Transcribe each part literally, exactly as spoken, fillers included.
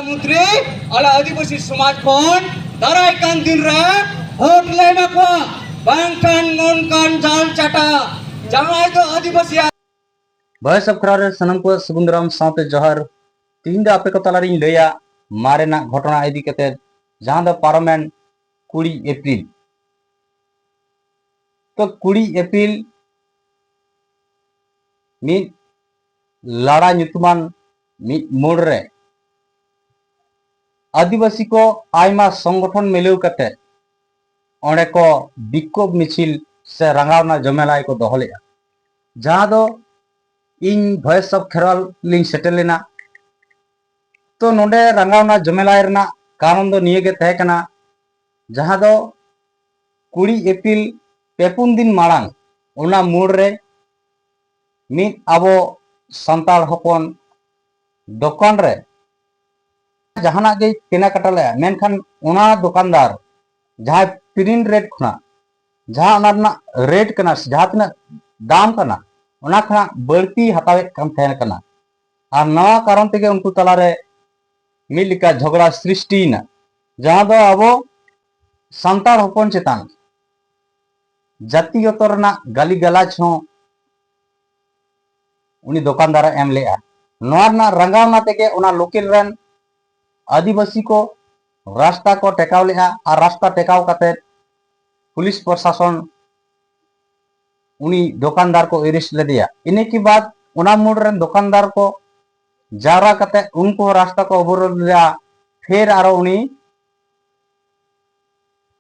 ᱢᱚᱱᱛᱨᱤ, ᱟᱞᱮ ᱟᱹᱫᱤᱵᱟᱹᱥᱤ ᱥᱚᱢᱟᱡᱽ ᱠᱷᱚᱱ ᱫᱟᱨᱟᱭ ᱠᱟᱱ ᱫᱤᱱ ᱨᱮ ᱵᱷᱳᱴ ᱞᱮ ᱮᱢᱟ ᱠᱚᱣᱟ, ᱵᱟᱝᱠᱷᱟᱱ ᱱᱚᱝᱠᱟᱱ ᱡᱟᱞ ᱪᱟᱴᱟ ᱡᱟᱦᱟᱸᱭ ᱫᱚ ᱟᱹᱫᱤᱵᱟᱹᱥᱤ ᱵᱷᱚᱭᱮᱥ ᱚᱯᱷ ᱠᱷᱮᱨᱣᱟᱞ ᱨᱮ ᱥᱟᱱᱟᱢ ᱠᱚ ᱥᱟᱹᱜᱩᱱ ᱫᱟᱨᱟᱢ ᱥᱟᱶᱛᱮ ᱡᱚᱦᱟᱨ᱾ ᱛᱤᱦᱤᱧ ᱫᱚ ᱟᱯᱮ ᱠᱚ ᱛᱟᱞᱟᱨᱤᱧ ᱞᱟᱹᱭᱟ ᱢᱟᱨᱮᱱᱟᱜ ᱜᱷᱚᱴᱚᱱᱟ ᱤᱫᱤ ᱠᱟᱛᱮ, ᱡᱟᱦᱟᱸ ᱫᱚ ᱯᱟᱨᱚᱢᱮᱱ ᱠᱩᱲᱤ ᱮᱯᱨᱤᱞ᱾ ᱛᱚ ᱠᱩᱲᱤ ᱮᱯᱨᱤᱞ ᱢᱤᱫ ᱞᱟᱲᱟ ᱧᱩᱛᱩᱢᱟᱱ ᱢᱤᱫ ᱢᱳᱲ ᱨᱮ ᱟᱹᱫᱤᱵᱟᱹᱥᱤ ᱠᱚ ᱟᱭᱢᱟ ᱥᱚᱝᱜᱚᱴᱷᱚᱱ ᱢᱤᱞᱟᱹᱣ ᱠᱟᱛᱮ ᱚᱸᱰᱮ ᱠᱚ ᱵᱤᱠᱠᱳᱵ ᱢᱤᱪᱷᱤᱞ ᱥᱮ ᱨᱟᱸᱜᱟᱣᱱᱟ ᱡᱚᱢᱮᱞᱟᱭ ᱠᱚ ᱫᱚᱦᱚ ᱞᱮᱫᱼᱟ, ᱡᱟᱦᱟᱸ ᱫᱚ ᱤᱧ ᱵᱷᱚᱭᱮᱥ ᱚᱯᱷ ᱠᱷᱮᱨᱣᱟᱞ ᱞᱤᱧ ᱥᱮᱴᱮᱨ ᱞᱮᱱᱟ᱾ ᱛᱚ ᱱᱚᱰᱮ ᱨᱟᱸᱜᱟᱣᱱᱟ ᱡᱚᱢᱮᱞᱟᱭ ᱨᱮᱱᱟᱜ ᱠᱟᱨᱚᱱ ᱫᱚ ᱱᱤᱭᱟᱹ ᱜᱮ ᱛᱟᱦᱮᱸ ᱠᱟᱱᱟ, ᱡᱟᱦᱟᱸ ᱫᱚ ᱠᱩᱲᱤ ᱮᱯᱨᱤᱞ ᱯᱮ ᱯᱩᱱ ᱫᱤᱱ ᱢᱟᱲᱟᱝ ᱚᱱᱟ ᱢᱳᱲ ᱨᱮ ᱢᱤᱫ ᱟᱵᱚ ᱥᱟᱱᱛᱟᱲ ᱦᱚᱯᱚᱱ ᱫᱚᱠᱟᱱ ᱨᱮ ᱡᱟᱦᱟᱱᱟᱜ ᱜᱮᱭ ᱠᱮᱱᱟᱠᱟᱴᱟ ᱞᱮᱫᱼᱟ, ᱢᱮᱱᱠᱷᱟᱱ ᱚᱱᱟ ᱫᱚᱠᱟᱱᱫᱟᱨ ᱡᱟᱦᱟᱸᱭ ᱯᱨᱤᱱᱴ ᱨᱮᱴ ᱠᱷᱚᱱᱟᱜ, ᱡᱟᱦᱟᱸ ᱚᱱᱟ ᱨᱮᱱᱟᱜ ᱨᱮᱴ ᱠᱟᱱᱟ ᱥᱮ ᱡᱟᱦᱟᱸ ᱛᱤᱱᱟᱹᱜ ᱫᱟᱢ ᱠᱟᱱᱟ, ᱚᱱᱟ ᱠᱷᱚᱱᱟᱜ ᱵᱟᱹᱲᱛᱤ ᱦᱟᱛᱟᱣᱮᱫ ᱠᱟᱱ ᱛᱟᱦᱮᱸ ᱠᱟᱱᱟ᱾ ᱟᱨ ᱱᱚᱣᱟ ᱠᱟᱨᱚᱱ ᱛᱮᱜᱮ ᱩᱱᱠᱩ ᱛᱟᱞᱟᱨᱮ ᱢᱤᱫ ᱞᱮᱠᱟ ᱡᱷᱚᱜᱽᱲᱟ ᱥᱨᱤᱥᱴᱤᱭᱮᱱᱟ, ᱡᱟᱦᱟᱸ ᱫᱚ ᱟᱵᱚ ᱥᱟᱱᱛᱟᱲ ᱦᱚᱯᱚᱱ ᱪᱮᱛᱟᱱ ᱡᱟᱹᱛᱤᱜᱚᱛᱚ ᱨᱮᱱᱟᱜ ᱜᱟᱹᱞᱤ ᱜᱟᱞᱟᱡᱽ ᱦᱚᱸ ᱩᱱᱤ ᱫᱚᱠᱟᱱᱫᱟᱨᱮ ᱮᱢ ᱞᱮᱫᱼᱟ᱾ ᱱᱚᱣᱟ ᱨᱮᱱᱟᱜ ᱨᱟᱸᱜᱟᱣᱱᱟ ᱛᱮᱜᱮ ᱚᱱᱟ ᱞᱳᱠᱮᱞ ᱨᱮᱱ ᱟᱹᱫᱤᱵᱟᱹᱥᱤ ᱠᱚ ᱨᱟᱥᱛᱟ ᱠᱚ ᱴᱮᱠᱟᱣ ᱞᱮᱫᱼᱟ ᱟᱨ ᱨᱟᱥᱛᱟ ᱴᱮᱠᱟᱣ ᱠᱟᱛᱮ ᱯᱩᱞᱤᱥ ᱯᱨᱚᱥᱟᱥᱚᱱ ᱩᱱᱤ ᱫᱚᱠᱟᱱᱫᱟᱨ ᱠᱚ ᱮᱨᱮᱥᱴ ᱞᱮᱫᱮᱭᱟ᱾ ᱤᱱᱟᱹ ᱠᱮ ᱵᱟᱫ ᱚᱱᱟ ᱢᱳᱲ ᱨᱮᱱ ᱫᱚᱠᱟᱱᱫᱟᱨ ᱠᱚ ᱡᱟᱣᱨᱟ ᱠᱟᱛᱮ ᱩᱱᱠᱩ ᱦᱚᱸ ᱨᱟᱥᱛᱟ ᱠᱚ ᱚᱵᱚᱨᱳᱫᱷ ᱞᱮᱫᱟ, ᱯᱷᱮᱨ ᱟᱨᱚ ᱩᱱᱤ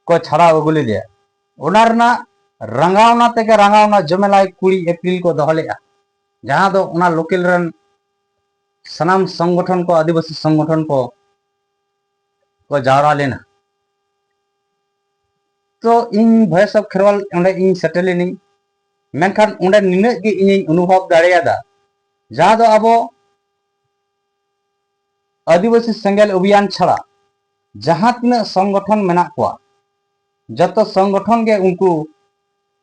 ᱠᱚ ᱪᱷᱟᱲᱟᱣ ᱟᱹᱜᱩ ᱞᱮᱫᱮᱭᱟ᱾ ᱚᱱᱟ ᱨᱮᱱᱟᱜ ᱨᱟᱸᱜᱟᱣᱱᱟ ᱛᱮᱜᱮ ᱨᱟᱸᱜᱟᱣᱱᱟ ᱡᱚᱢᱮᱞᱟᱭ ᱠᱩᱲᱤ ᱮᱯᱨᱤᱞ ᱠᱚ ᱫᱚᱦᱚ ᱞᱮᱫᱼᱟ, ᱡᱟᱦᱟᱸ ᱫᱚ ᱚᱱᱟ ᱞᱳᱠᱮᱞ ᱨᱮᱱ ᱥᱟᱱᱟᱢ ᱥᱚᱝᱜᱚᱴᱷᱚᱱ ᱠᱚ, ᱟᱹᱫᱤᱵᱟᱹᱥᱤ ᱥᱚᱝᱜᱚᱴᱷᱚᱱ ᱠᱚ ᱠᱚ ᱡᱟᱣᱨᱟ ᱞᱮᱱᱟ᱾ ᱛᱚ ᱤᱧ ᱵᱷᱚᱭᱮᱥ ᱚᱯᱷ ᱠᱷᱮᱨᱣᱟᱞ ᱚᱸᱰᱮ ᱤᱧ ᱥᱮᱴᱮᱨ ᱞᱮᱱᱟᱹᱧ, ᱢᱮᱱᱠᱷᱟᱱ ᱚᱸᱰᱮ ᱱᱤᱱᱟᱹᱜ ᱜᱮ ᱤᱧᱤᱧ ᱚᱱᱩᱵᱷᱚᱵ ᱫᱟᱲᱮᱭᱟᱫᱟ, ᱡᱟᱦᱟᱸ ᱫᱚ ᱟᱵᱚ ᱟᱹᱫᱤᱵᱟᱹᱥᱤ ᱥᱮᱸᱜᱮᱞ ᱚᱵᱷᱤᱭᱟᱱ ᱪᱷᱟᱲᱟ ᱡᱟᱦᱟᱸ ᱛᱤᱱᱟᱹᱜ ᱥᱚᱝᱜᱚᱴᱷᱚᱱ ᱢᱮᱱᱟᱜ ᱠᱚᱣᱟ, ᱡᱚᱛᱚ ᱥᱚᱝᱜᱚᱴᱷᱚᱱ ᱜᱮ ᱩᱱᱠᱩ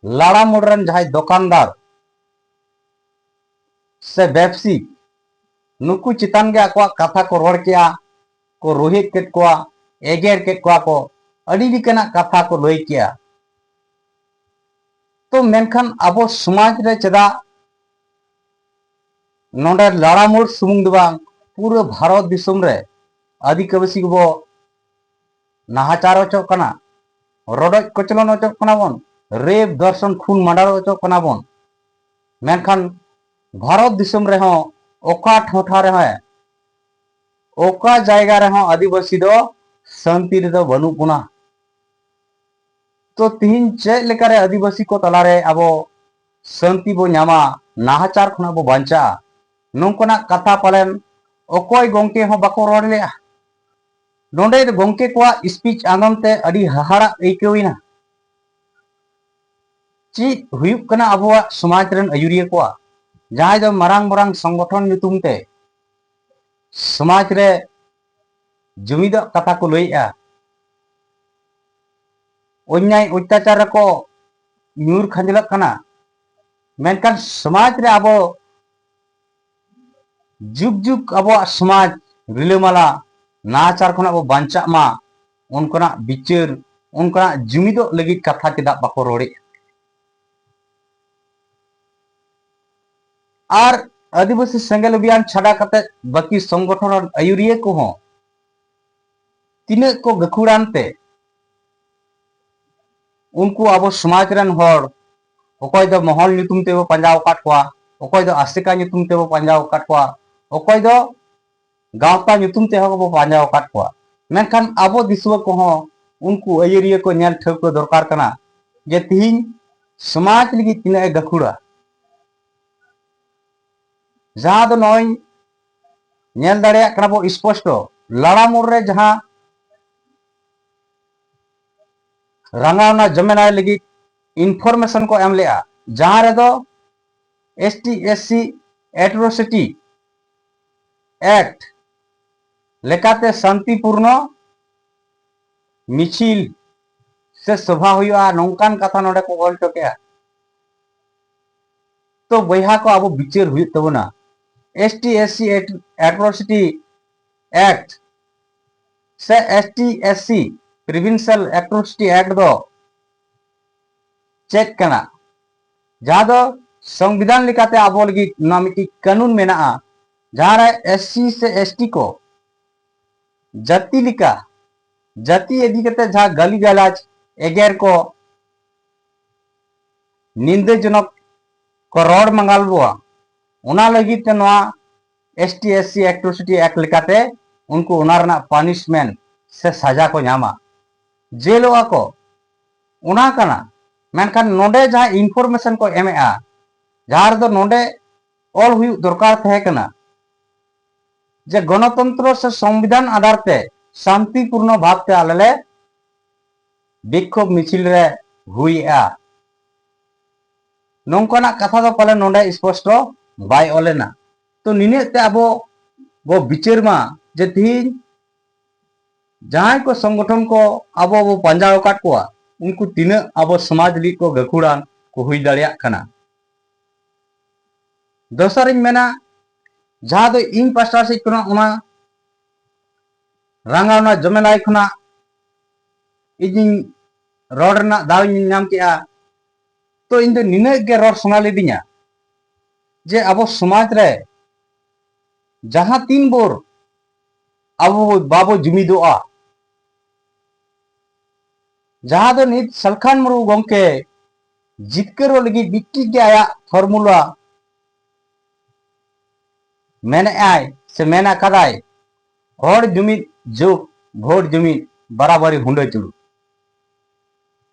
ᱞᱟᱲᱟ ᱢᱳᱲ ᱨᱮᱱ ᱡᱟᱦᱟᱸᱭ ᱫᱚᱠᱟᱱᱫᱟᱨ ᱥᱮ ᱵᱮᱵᱥᱤᱠ, ᱱᱩᱠᱩ ᱪᱮᱛᱟᱱ ᱜᱮ ᱟᱠᱚᱣᱟᱜ ᱠᱟᱛᱷᱟ ᱠᱚ ᱨᱚᱲ ᱠᱮᱜᱼᱟ᱾ ᱠᱚ ᱨᱳᱦᱮᱫ ᱠᱮᱫ ᱠᱚᱣᱟ, ᱮᱜᱮᱨ ᱠᱮᱫ ᱠᱚᱣᱟ ᱠᱚ, ᱟᱹᱰᱤ ᱞᱮᱠᱟᱱᱟᱜ ᱠᱟᱛᱷᱟ ᱠᱚ ᱞᱟᱹᱭ ᱠᱮᱜᱼᱟ᱾ ᱛᱚ ᱢᱮᱱᱠᱷᱟᱱ ᱟᱵᱚ ᱥᱚᱢᱟᱡᱽ ᱨᱮ ᱪᱮᱫᱟᱜ ᱱᱚᱰᱮ ᱞᱟᱲᱟᱢᱳᱲ ᱥᱩᱢᱩᱝ ᱫᱚ ᱵᱟᱝ, ᱯᱩᱨᱟᱹ ᱵᱷᱟᱨᱚᱛ ᱫᱤᱥᱚᱢ ᱨᱮ ᱟᱹᱫᱤᱵᱟᱹᱥᱤ ᱠᱚᱵᱚ ᱱᱟᱦᱟᱪᱟᱨ ᱦᱚᱪᱚᱜ ᱠᱟᱱᱟ, ᱨᱚᱰᱚᱡ ᱠᱚᱪᱞᱚᱱ ᱦᱚᱪᱚᱜ ᱠᱟᱱᱟ ᱵᱚᱱ, ᱨᱮᱯ, ᱫᱷᱚᱨᱥᱚᱱ, ᱠᱷᱩᱱ, ᱢᱟᱰᱟᱨ ᱦᱚᱪᱚᱜ ᱠᱟᱱᱟ ᱵᱚᱱ᱾ ᱢᱮᱱᱠᱷᱟᱱ ᱵᱷᱟᱨᱚᱛ ᱫᱤᱥᱚᱢ ᱨᱮᱦᱚᱸ ᱚᱠᱟ ᱴᱚᱴᱷᱟ ᱨᱮᱦᱚᱸ, ᱚᱠᱟ ᱡᱟᱭᱜᱟ ᱨᱮᱦᱚᱸ ᱟᱹᱫᱤᱵᱟᱹᱥᱤ ᱫᱚ ᱥᱟᱱᱛᱤ ᱨᱮᱫᱚ ᱵᱟᱹᱱᱩᱜ ᱵᱚᱱᱟ᱾ ᱛᱚ ᱛᱤᱦᱤᱧ ᱪᱮᱫ ᱞᱮᱠᱟᱨᱮ ᱟᱹᱫᱤᱵᱟᱹᱥᱤ ᱠᱚ ᱛᱟᱞᱟᱨᱮ ᱟᱵᱚ ᱥᱟᱱᱛᱤ ᱵᱚ ᱧᱟᱢᱟ, ᱱᱟᱦᱟᱪᱟᱨ ᱠᱷᱚᱱᱟᱜ ᱵᱚ ᱵᱟᱧᱪᱟᱜᱼᱟ, ᱱᱚᱝᱠᱟᱱᱟᱜ ᱠᱟᱛᱷᱟ ᱯᱟᱞᱮᱱ ᱚᱠᱚᱭ ᱜᱚᱢᱠᱮ ᱦᱚᱸ ᱵᱟᱠᱚ ᱨᱚᱲ ᱞᱮᱜᱼᱟ᱾ ᱱᱚᱰᱮ ᱫᱚ ᱜᱚᱢᱠᱮ ᱠᱚᱣᱟᱜ ᱥᱯᱤᱪ ᱟᱸᱡᱚᱢ ᱛᱮ ᱟᱹᱰᱤ ᱦᱟᱦᱟᱲᱟᱜ ᱟᱹᱭᱠᱟᱹᱣ ᱮᱱᱟ᱾ ᱪᱮᱫ ᱦᱩᱭᱩᱜ ᱠᱟᱱᱟ ᱟᱵᱚᱣᱟᱜ ᱥᱚᱢᱟᱡᱽ ᱨᱮᱱ ᱟᱹᱭᱩᱨᱤᱭᱟᱹ ᱠᱚᱣᱟᱜ, ᱡᱟᱦᱟᱸᱭ ᱫᱚ ᱢᱟᱨᱟᱝ ᱢᱟᱨᱟᱝ ᱥᱚᱝᱜᱚᱴᱷᱚᱱ ᱧᱩᱛᱩᱢ ᱛᱮ ᱥᱚᱢᱟᱡᱽ ᱨᱮ ᱡᱩᱢᱤᱫᱚᱜ ᱠᱟᱛᱷᱟ ᱠᱚ ᱞᱟᱹᱭᱮᱜᱼᱟ, ᱚᱱᱭᱟᱭ ᱚᱛᱛᱟᱪᱟᱨ ᱨᱮᱠᱚ ᱧᱩᱨ ᱠᱷᱟᱸᱡᱽᱞᱟᱜ ᱠᱟᱱᱟ᱾ ᱢᱮᱱᱠᱷᱟᱱ ᱥᱚᱢᱟᱡᱽ ᱨᱮ ᱟᱵᱚ ᱡᱩᱜᱽ ᱡᱩᱜᱽ ᱟᱵᱚᱣᱟᱜ ᱥᱚᱢᱟᱡᱽ ᱨᱤᱞᱟᱹᱢᱟᱞᱟ ᱱᱟᱦᱟᱪᱟᱨ ᱠᱷᱚᱱᱟᱜ ᱵᱚ ᱵᱟᱧᱪᱟᱜ ᱢᱟ, ᱚᱱᱠᱟᱱᱟᱜ ᱵᱤᱪᱟᱹᱨ, ᱚᱱᱠᱟᱱᱟᱜ ᱡᱩᱢᱤᱫᱚᱜ ᱞᱟᱹᱜᱤᱫ ᱠᱟᱛᱷᱟ ᱪᱮᱫᱟᱜ ᱵᱟᱠᱚ ᱨᱚᱲᱮᱫᱼᱟ? ᱟᱨ ᱟᱹᱫᱤᱵᱟᱹᱥᱤ ᱥᱮᱸᱜᱮᱞ ᱚᱵᱷᱤᱭᱟᱱ ᱪᱷᱟᱰᱟ ᱠᱟᱛᱮ ᱵᱟᱹᱠᱤ ᱥᱚᱝᱜᱚᱴᱷᱚᱱ ᱨᱮᱱ ᱟᱹᱭᱩᱨᱤᱭᱟᱹ ᱠᱚᱦᱚᱸ ᱛᱤᱱᱟᱹᱜ ᱠᱚ ᱜᱟᱹᱠᱷᱩᱲᱟᱱ ᱛᱮ ᱩᱱᱠᱩ ᱟᱵᱚ ᱥᱚᱢᱟᱡᱽ ᱨᱮᱱ ᱦᱚᱲ, ᱚᱠᱚᱭ ᱫᱚ ᱢᱚᱦᱚᱞ ᱧᱩᱛᱩᱢ ᱛᱮᱵᱚ ᱯᱟᱸᱡᱟ ᱟᱠᱟᱫ ᱠᱚᱣᱟ, ᱚᱠᱚᱭ ᱫᱚ ᱟᱥᱮᱠᱟ ᱧᱩᱛᱩᱢ ᱛᱮᱵᱚ ᱯᱟᱸᱡᱟ ᱟᱠᱟᱫ ᱠᱚᱣᱟ, ᱚᱠᱚᱭ ᱫᱚ ᱜᱟᱶᱛᱟ ᱧᱩᱛᱩᱢ ᱛᱮᱦᱚᱸ ᱵᱚ ᱯᱟᱸᱡᱟ ᱟᱠᱟᱫ ᱠᱚᱣᱟ᱾ ᱢᱮᱱᱠᱷᱟᱱ ᱟᱵᱚ ᱫᱤᱥᱩᱣᱟᱹ ᱠᱚᱦᱚᱸ ᱩᱱᱠᱩ ᱟᱹᱭᱩᱨᱤᱭᱟᱹ ᱠᱚ ᱧᱮᱞ ᱴᱷᱟᱹᱣᱠᱟᱹ ᱫᱚᱨᱠᱟᱨ ᱠᱟᱱᱟ ᱡᱮ ᱛᱤᱦᱤᱧ ᱥᱚᱢᱟᱡᱽ ᱞᱟᱹᱜᱤᱫ ᱛᱤᱱᱟᱹᱜ ᱮ ᱜᱟᱹᱠᱷᱩᱲᱟ᱾ ᱡᱟᱦᱟᱸ ᱫᱚ ᱱᱚᱜᱼᱚᱭ ᱧᱮᱞ ᱫᱟᱲᱮᱭᱟᱜ ᱠᱟᱱᱟ ᱵᱚ ᱥᱯᱚᱥᱴᱚ, ᱞᱟᱲᱟᱢᱳᱲ ᱨᱮ ᱡᱟᱦᱟᱸ ᱨᱟᱸᱜᱟᱣᱱᱟ ᱡᱚᱢᱮᱱᱟᱭ ᱞᱟᱹᱜᱤᱫ ᱤᱱᱯᱷᱚᱨᱢᱮᱥᱚᱱ ᱠᱚ ᱮᱢ ᱞᱮᱜᱼᱟ, ᱡᱟᱦᱟᱸ ᱨᱮᱫᱚ S T S C atrocity act ᱞᱮᱠᱟᱛᱮ ᱥᱟᱱᱛᱤᱯᱩᱨᱱᱚ ᱢᱤᱪᱷᱤᱞ ᱥᱮ ᱥᱚᱵᱷᱟ ᱦᱩᱭᱩᱜᱼᱟ, ᱱᱚᱝᱠᱟᱱ ᱠᱟᱛᱷᱟ ᱱᱚᱰᱮ ᱠᱚ ᱚᱞ ᱦᱚᱪᱚ ᱠᱮᱜᱼᱟ᱾ ᱛᱚ ᱵᱚᱭᱦᱟ ᱠᱚ, ᱟᱵᱚ ᱵᱤᱪᱟᱹᱨ ᱦᱩᱭᱩᱜ ᱛᱟᱵᱚᱱᱟ᱾ S T S C atrocity act ᱥᱮ S T S C Prevention Atrocity Act ᱫᱚ ᱪᱮᱫ ᱠᱟᱱᱟ? ᱡᱟᱦᱟᱸ ᱫᱚ ᱥᱚᱝᱵᱤᱫᱷᱟᱱ ᱞᱮᱠᱟᱛᱮ ᱟᱵᱚ ᱞᱟᱹᱜᱤᱫ ᱱᱚᱣᱟ ᱢᱤᱫᱴᱤᱡ ᱠᱟᱹᱱᱩᱱ ᱢᱮᱱᱟᱜᱼᱟ, ᱡᱟᱦᱟᱸ ᱨᱮ S C ᱥᱮ S T ᱠᱚ ᱡᱟᱹᱛᱤ ᱞᱮᱠᱟ, ᱡᱟᱹᱛᱤ ᱤᱫᱤ ᱠᱟᱛᱮ ᱡᱟᱦᱟᱸ ᱜᱟᱹᱞᱤ ᱜᱟᱞᱟᱡᱽ, ᱮᱜᱮᱨ ᱠᱚ, ᱱᱤᱱᱫᱟᱹᱡᱚᱱᱚᱠ ᱠᱚ ᱨᱚᱲ ᱢᱟᱸᱜᱟᱞ ᱵᱚᱣᱟ, ᱚᱱᱟ ᱞᱟᱹᱜᱤᱫ ᱛᱮ ᱱᱚᱣᱟ S T S C Atrocity Act ᱞᱮᱠᱟᱛᱮ ᱩᱱᱠᱩ ᱚᱱᱟ ᱨᱮᱱᱟᱜ punishment ᱥᱮ ᱥᱟᱡᱟ ᱠᱚ ᱧᱟᱢᱟ, ᱡᱮᱞᱚᱜᱼᱟ ᱠᱚ, ᱚᱱᱟ ᱠᱟᱱᱟ᱾ ᱢᱮᱱᱠᱷᱟᱱ ᱱᱚᱰᱮ ᱡᱟᱦᱟᱸ information ᱠᱚ ᱮᱢᱮᱜᱼᱟ, ᱡᱟᱦᱟᱸ ᱨᱮᱫᱚ ᱱᱚᱰᱮ ᱚᱞ ᱦᱩᱭᱩᱜ ᱫᱚᱨᱠᱟᱨ ᱛᱟᱦᱮᱸ ᱠᱟᱱᱟ ᱡᱮ ᱜᱚᱱᱚᱛᱚᱱᱛᱨᱚ ᱥᱮ ᱥᱚᱝᱵᱤᱫᱷᱟᱱ ᱟᱫᱷᱟᱨ ᱛᱮ ᱥᱟᱱᱛᱤᱯᱩᱨᱱᱚ ᱵᱷᱟᱵᱽ ᱛᱮ ᱟᱞᱮ ᱞᱮ ᱵᱤᱠᱠᱷᱳᱵ ᱢᱤᱪᱷᱤᱞ ᱨᱮ ᱦᱩᱭᱮᱜᱼᱟ᱾ ᱱᱚᱝᱠᱟᱱᱟᱜ ᱠᱟᱛᱷᱟ ᱫᱚ ᱯᱟᱞᱮ ᱱᱚᱰᱮ ᱥᱯᱚᱥᱴᱚ ᱵᱟᱭ ᱚᱞ ᱮᱱᱟ᱾ ᱛᱚ ᱱᱤᱱᱟᱹᱜ ᱛᱮ ᱟᱵᱚ ᱵᱚ ᱵᱤᱪᱟᱹᱨ ᱢᱟ ᱡᱮ ᱛᱤᱦᱤᱧ ᱡᱟᱦᱟᱸᱭ ᱠᱚ ᱥᱚᱝᱜᱚᱴᱷᱚᱱ ᱠᱚ ᱟᱵᱚ ᱵᱚ ᱯᱟᱸᱡᱟ ᱟᱠᱟᱫ ᱠᱚᱣᱟ, ᱩᱱᱠᱩ ᱛᱤᱱᱟᱹᱜ ᱟᱵᱚ ᱥᱚᱢᱟᱡᱽ ᱞᱟᱹᱜᱤᱫ ᱠᱚ ᱜᱟᱹᱠᱷᱩᱲᱟᱱ ᱠᱚ ᱦᱩᱭ ᱫᱟᱲᱮᱭᱟᱜ ᱠᱟᱱᱟ᱾ ᱫᱚᱥᱟᱨᱤᱧ ᱢᱮᱱᱟ, ᱡᱟᱦᱟᱸ ᱫᱚ ᱤᱧ ᱯᱟᱥᱴᱟ ᱥᱮᱫ ᱠᱷᱚᱱᱟᱜ ᱚᱱᱟ ᱨᱟᱸᱜᱟᱣᱱᱟ ᱡᱚᱢᱮᱞᱟᱭ ᱠᱷᱚᱱᱟᱜ ᱤᱧᱤᱧ ᱨᱚᱲ ᱨᱮᱱᱟᱜ ᱫᱟᱣ ᱤᱧ ᱧᱟᱢ ᱠᱮᱜᱼᱟ, ᱛᱚ ᱤᱧ ᱫᱚ ᱱᱤᱱᱟᱹᱜ ᱜᱮ ᱨᱚᱲ ᱥᱟᱱᱟ ᱞᱤᱫᱤᱧᱟ ᱡᱮ ᱟᱵᱚ ᱥᱚᱢᱟᱡᱽ ᱨᱮ ᱡᱟᱦᱟᱸ ᱛᱤᱱ ᱵᱷᱳᱨ ᱟᱵᱚ ᱵᱟᱵᱚ ᱡᱩᱢᱤᱫᱚᱜᱼᱟ, ᱡᱟᱦᱟᱸ ᱫᱚ ᱱᱤᱛ ᱥᱟᱞᱠᱷᱟᱱ ᱢᱩᱨᱢᱩ ᱜᱚᱢᱠᱮ ᱡᱤᱛᱠᱟᱹᱨᱚᱜ ᱞᱟᱹᱜᱤᱫ ᱢᱤᱫᱴᱤᱡ ᱜᱮ ᱟᱭᱟᱜ formula ᱢᱮᱱᱮᱜᱼᱟᱭ ᱥᱮ ᱢᱮᱱ ᱟᱠᱟᱫᱟᱭ, ᱦᱚᱲ ᱡᱩᱢᱤᱫ ᱡᱩᱜᱽ, ᱵᱷᱳᱴ ᱡᱩᱢᱤᱫ ᱵᱟᱨᱟᱵᱟᱨᱤ ᱦᱩᱸᱰᱟᱹ ᱪᱩᱲᱩ᱾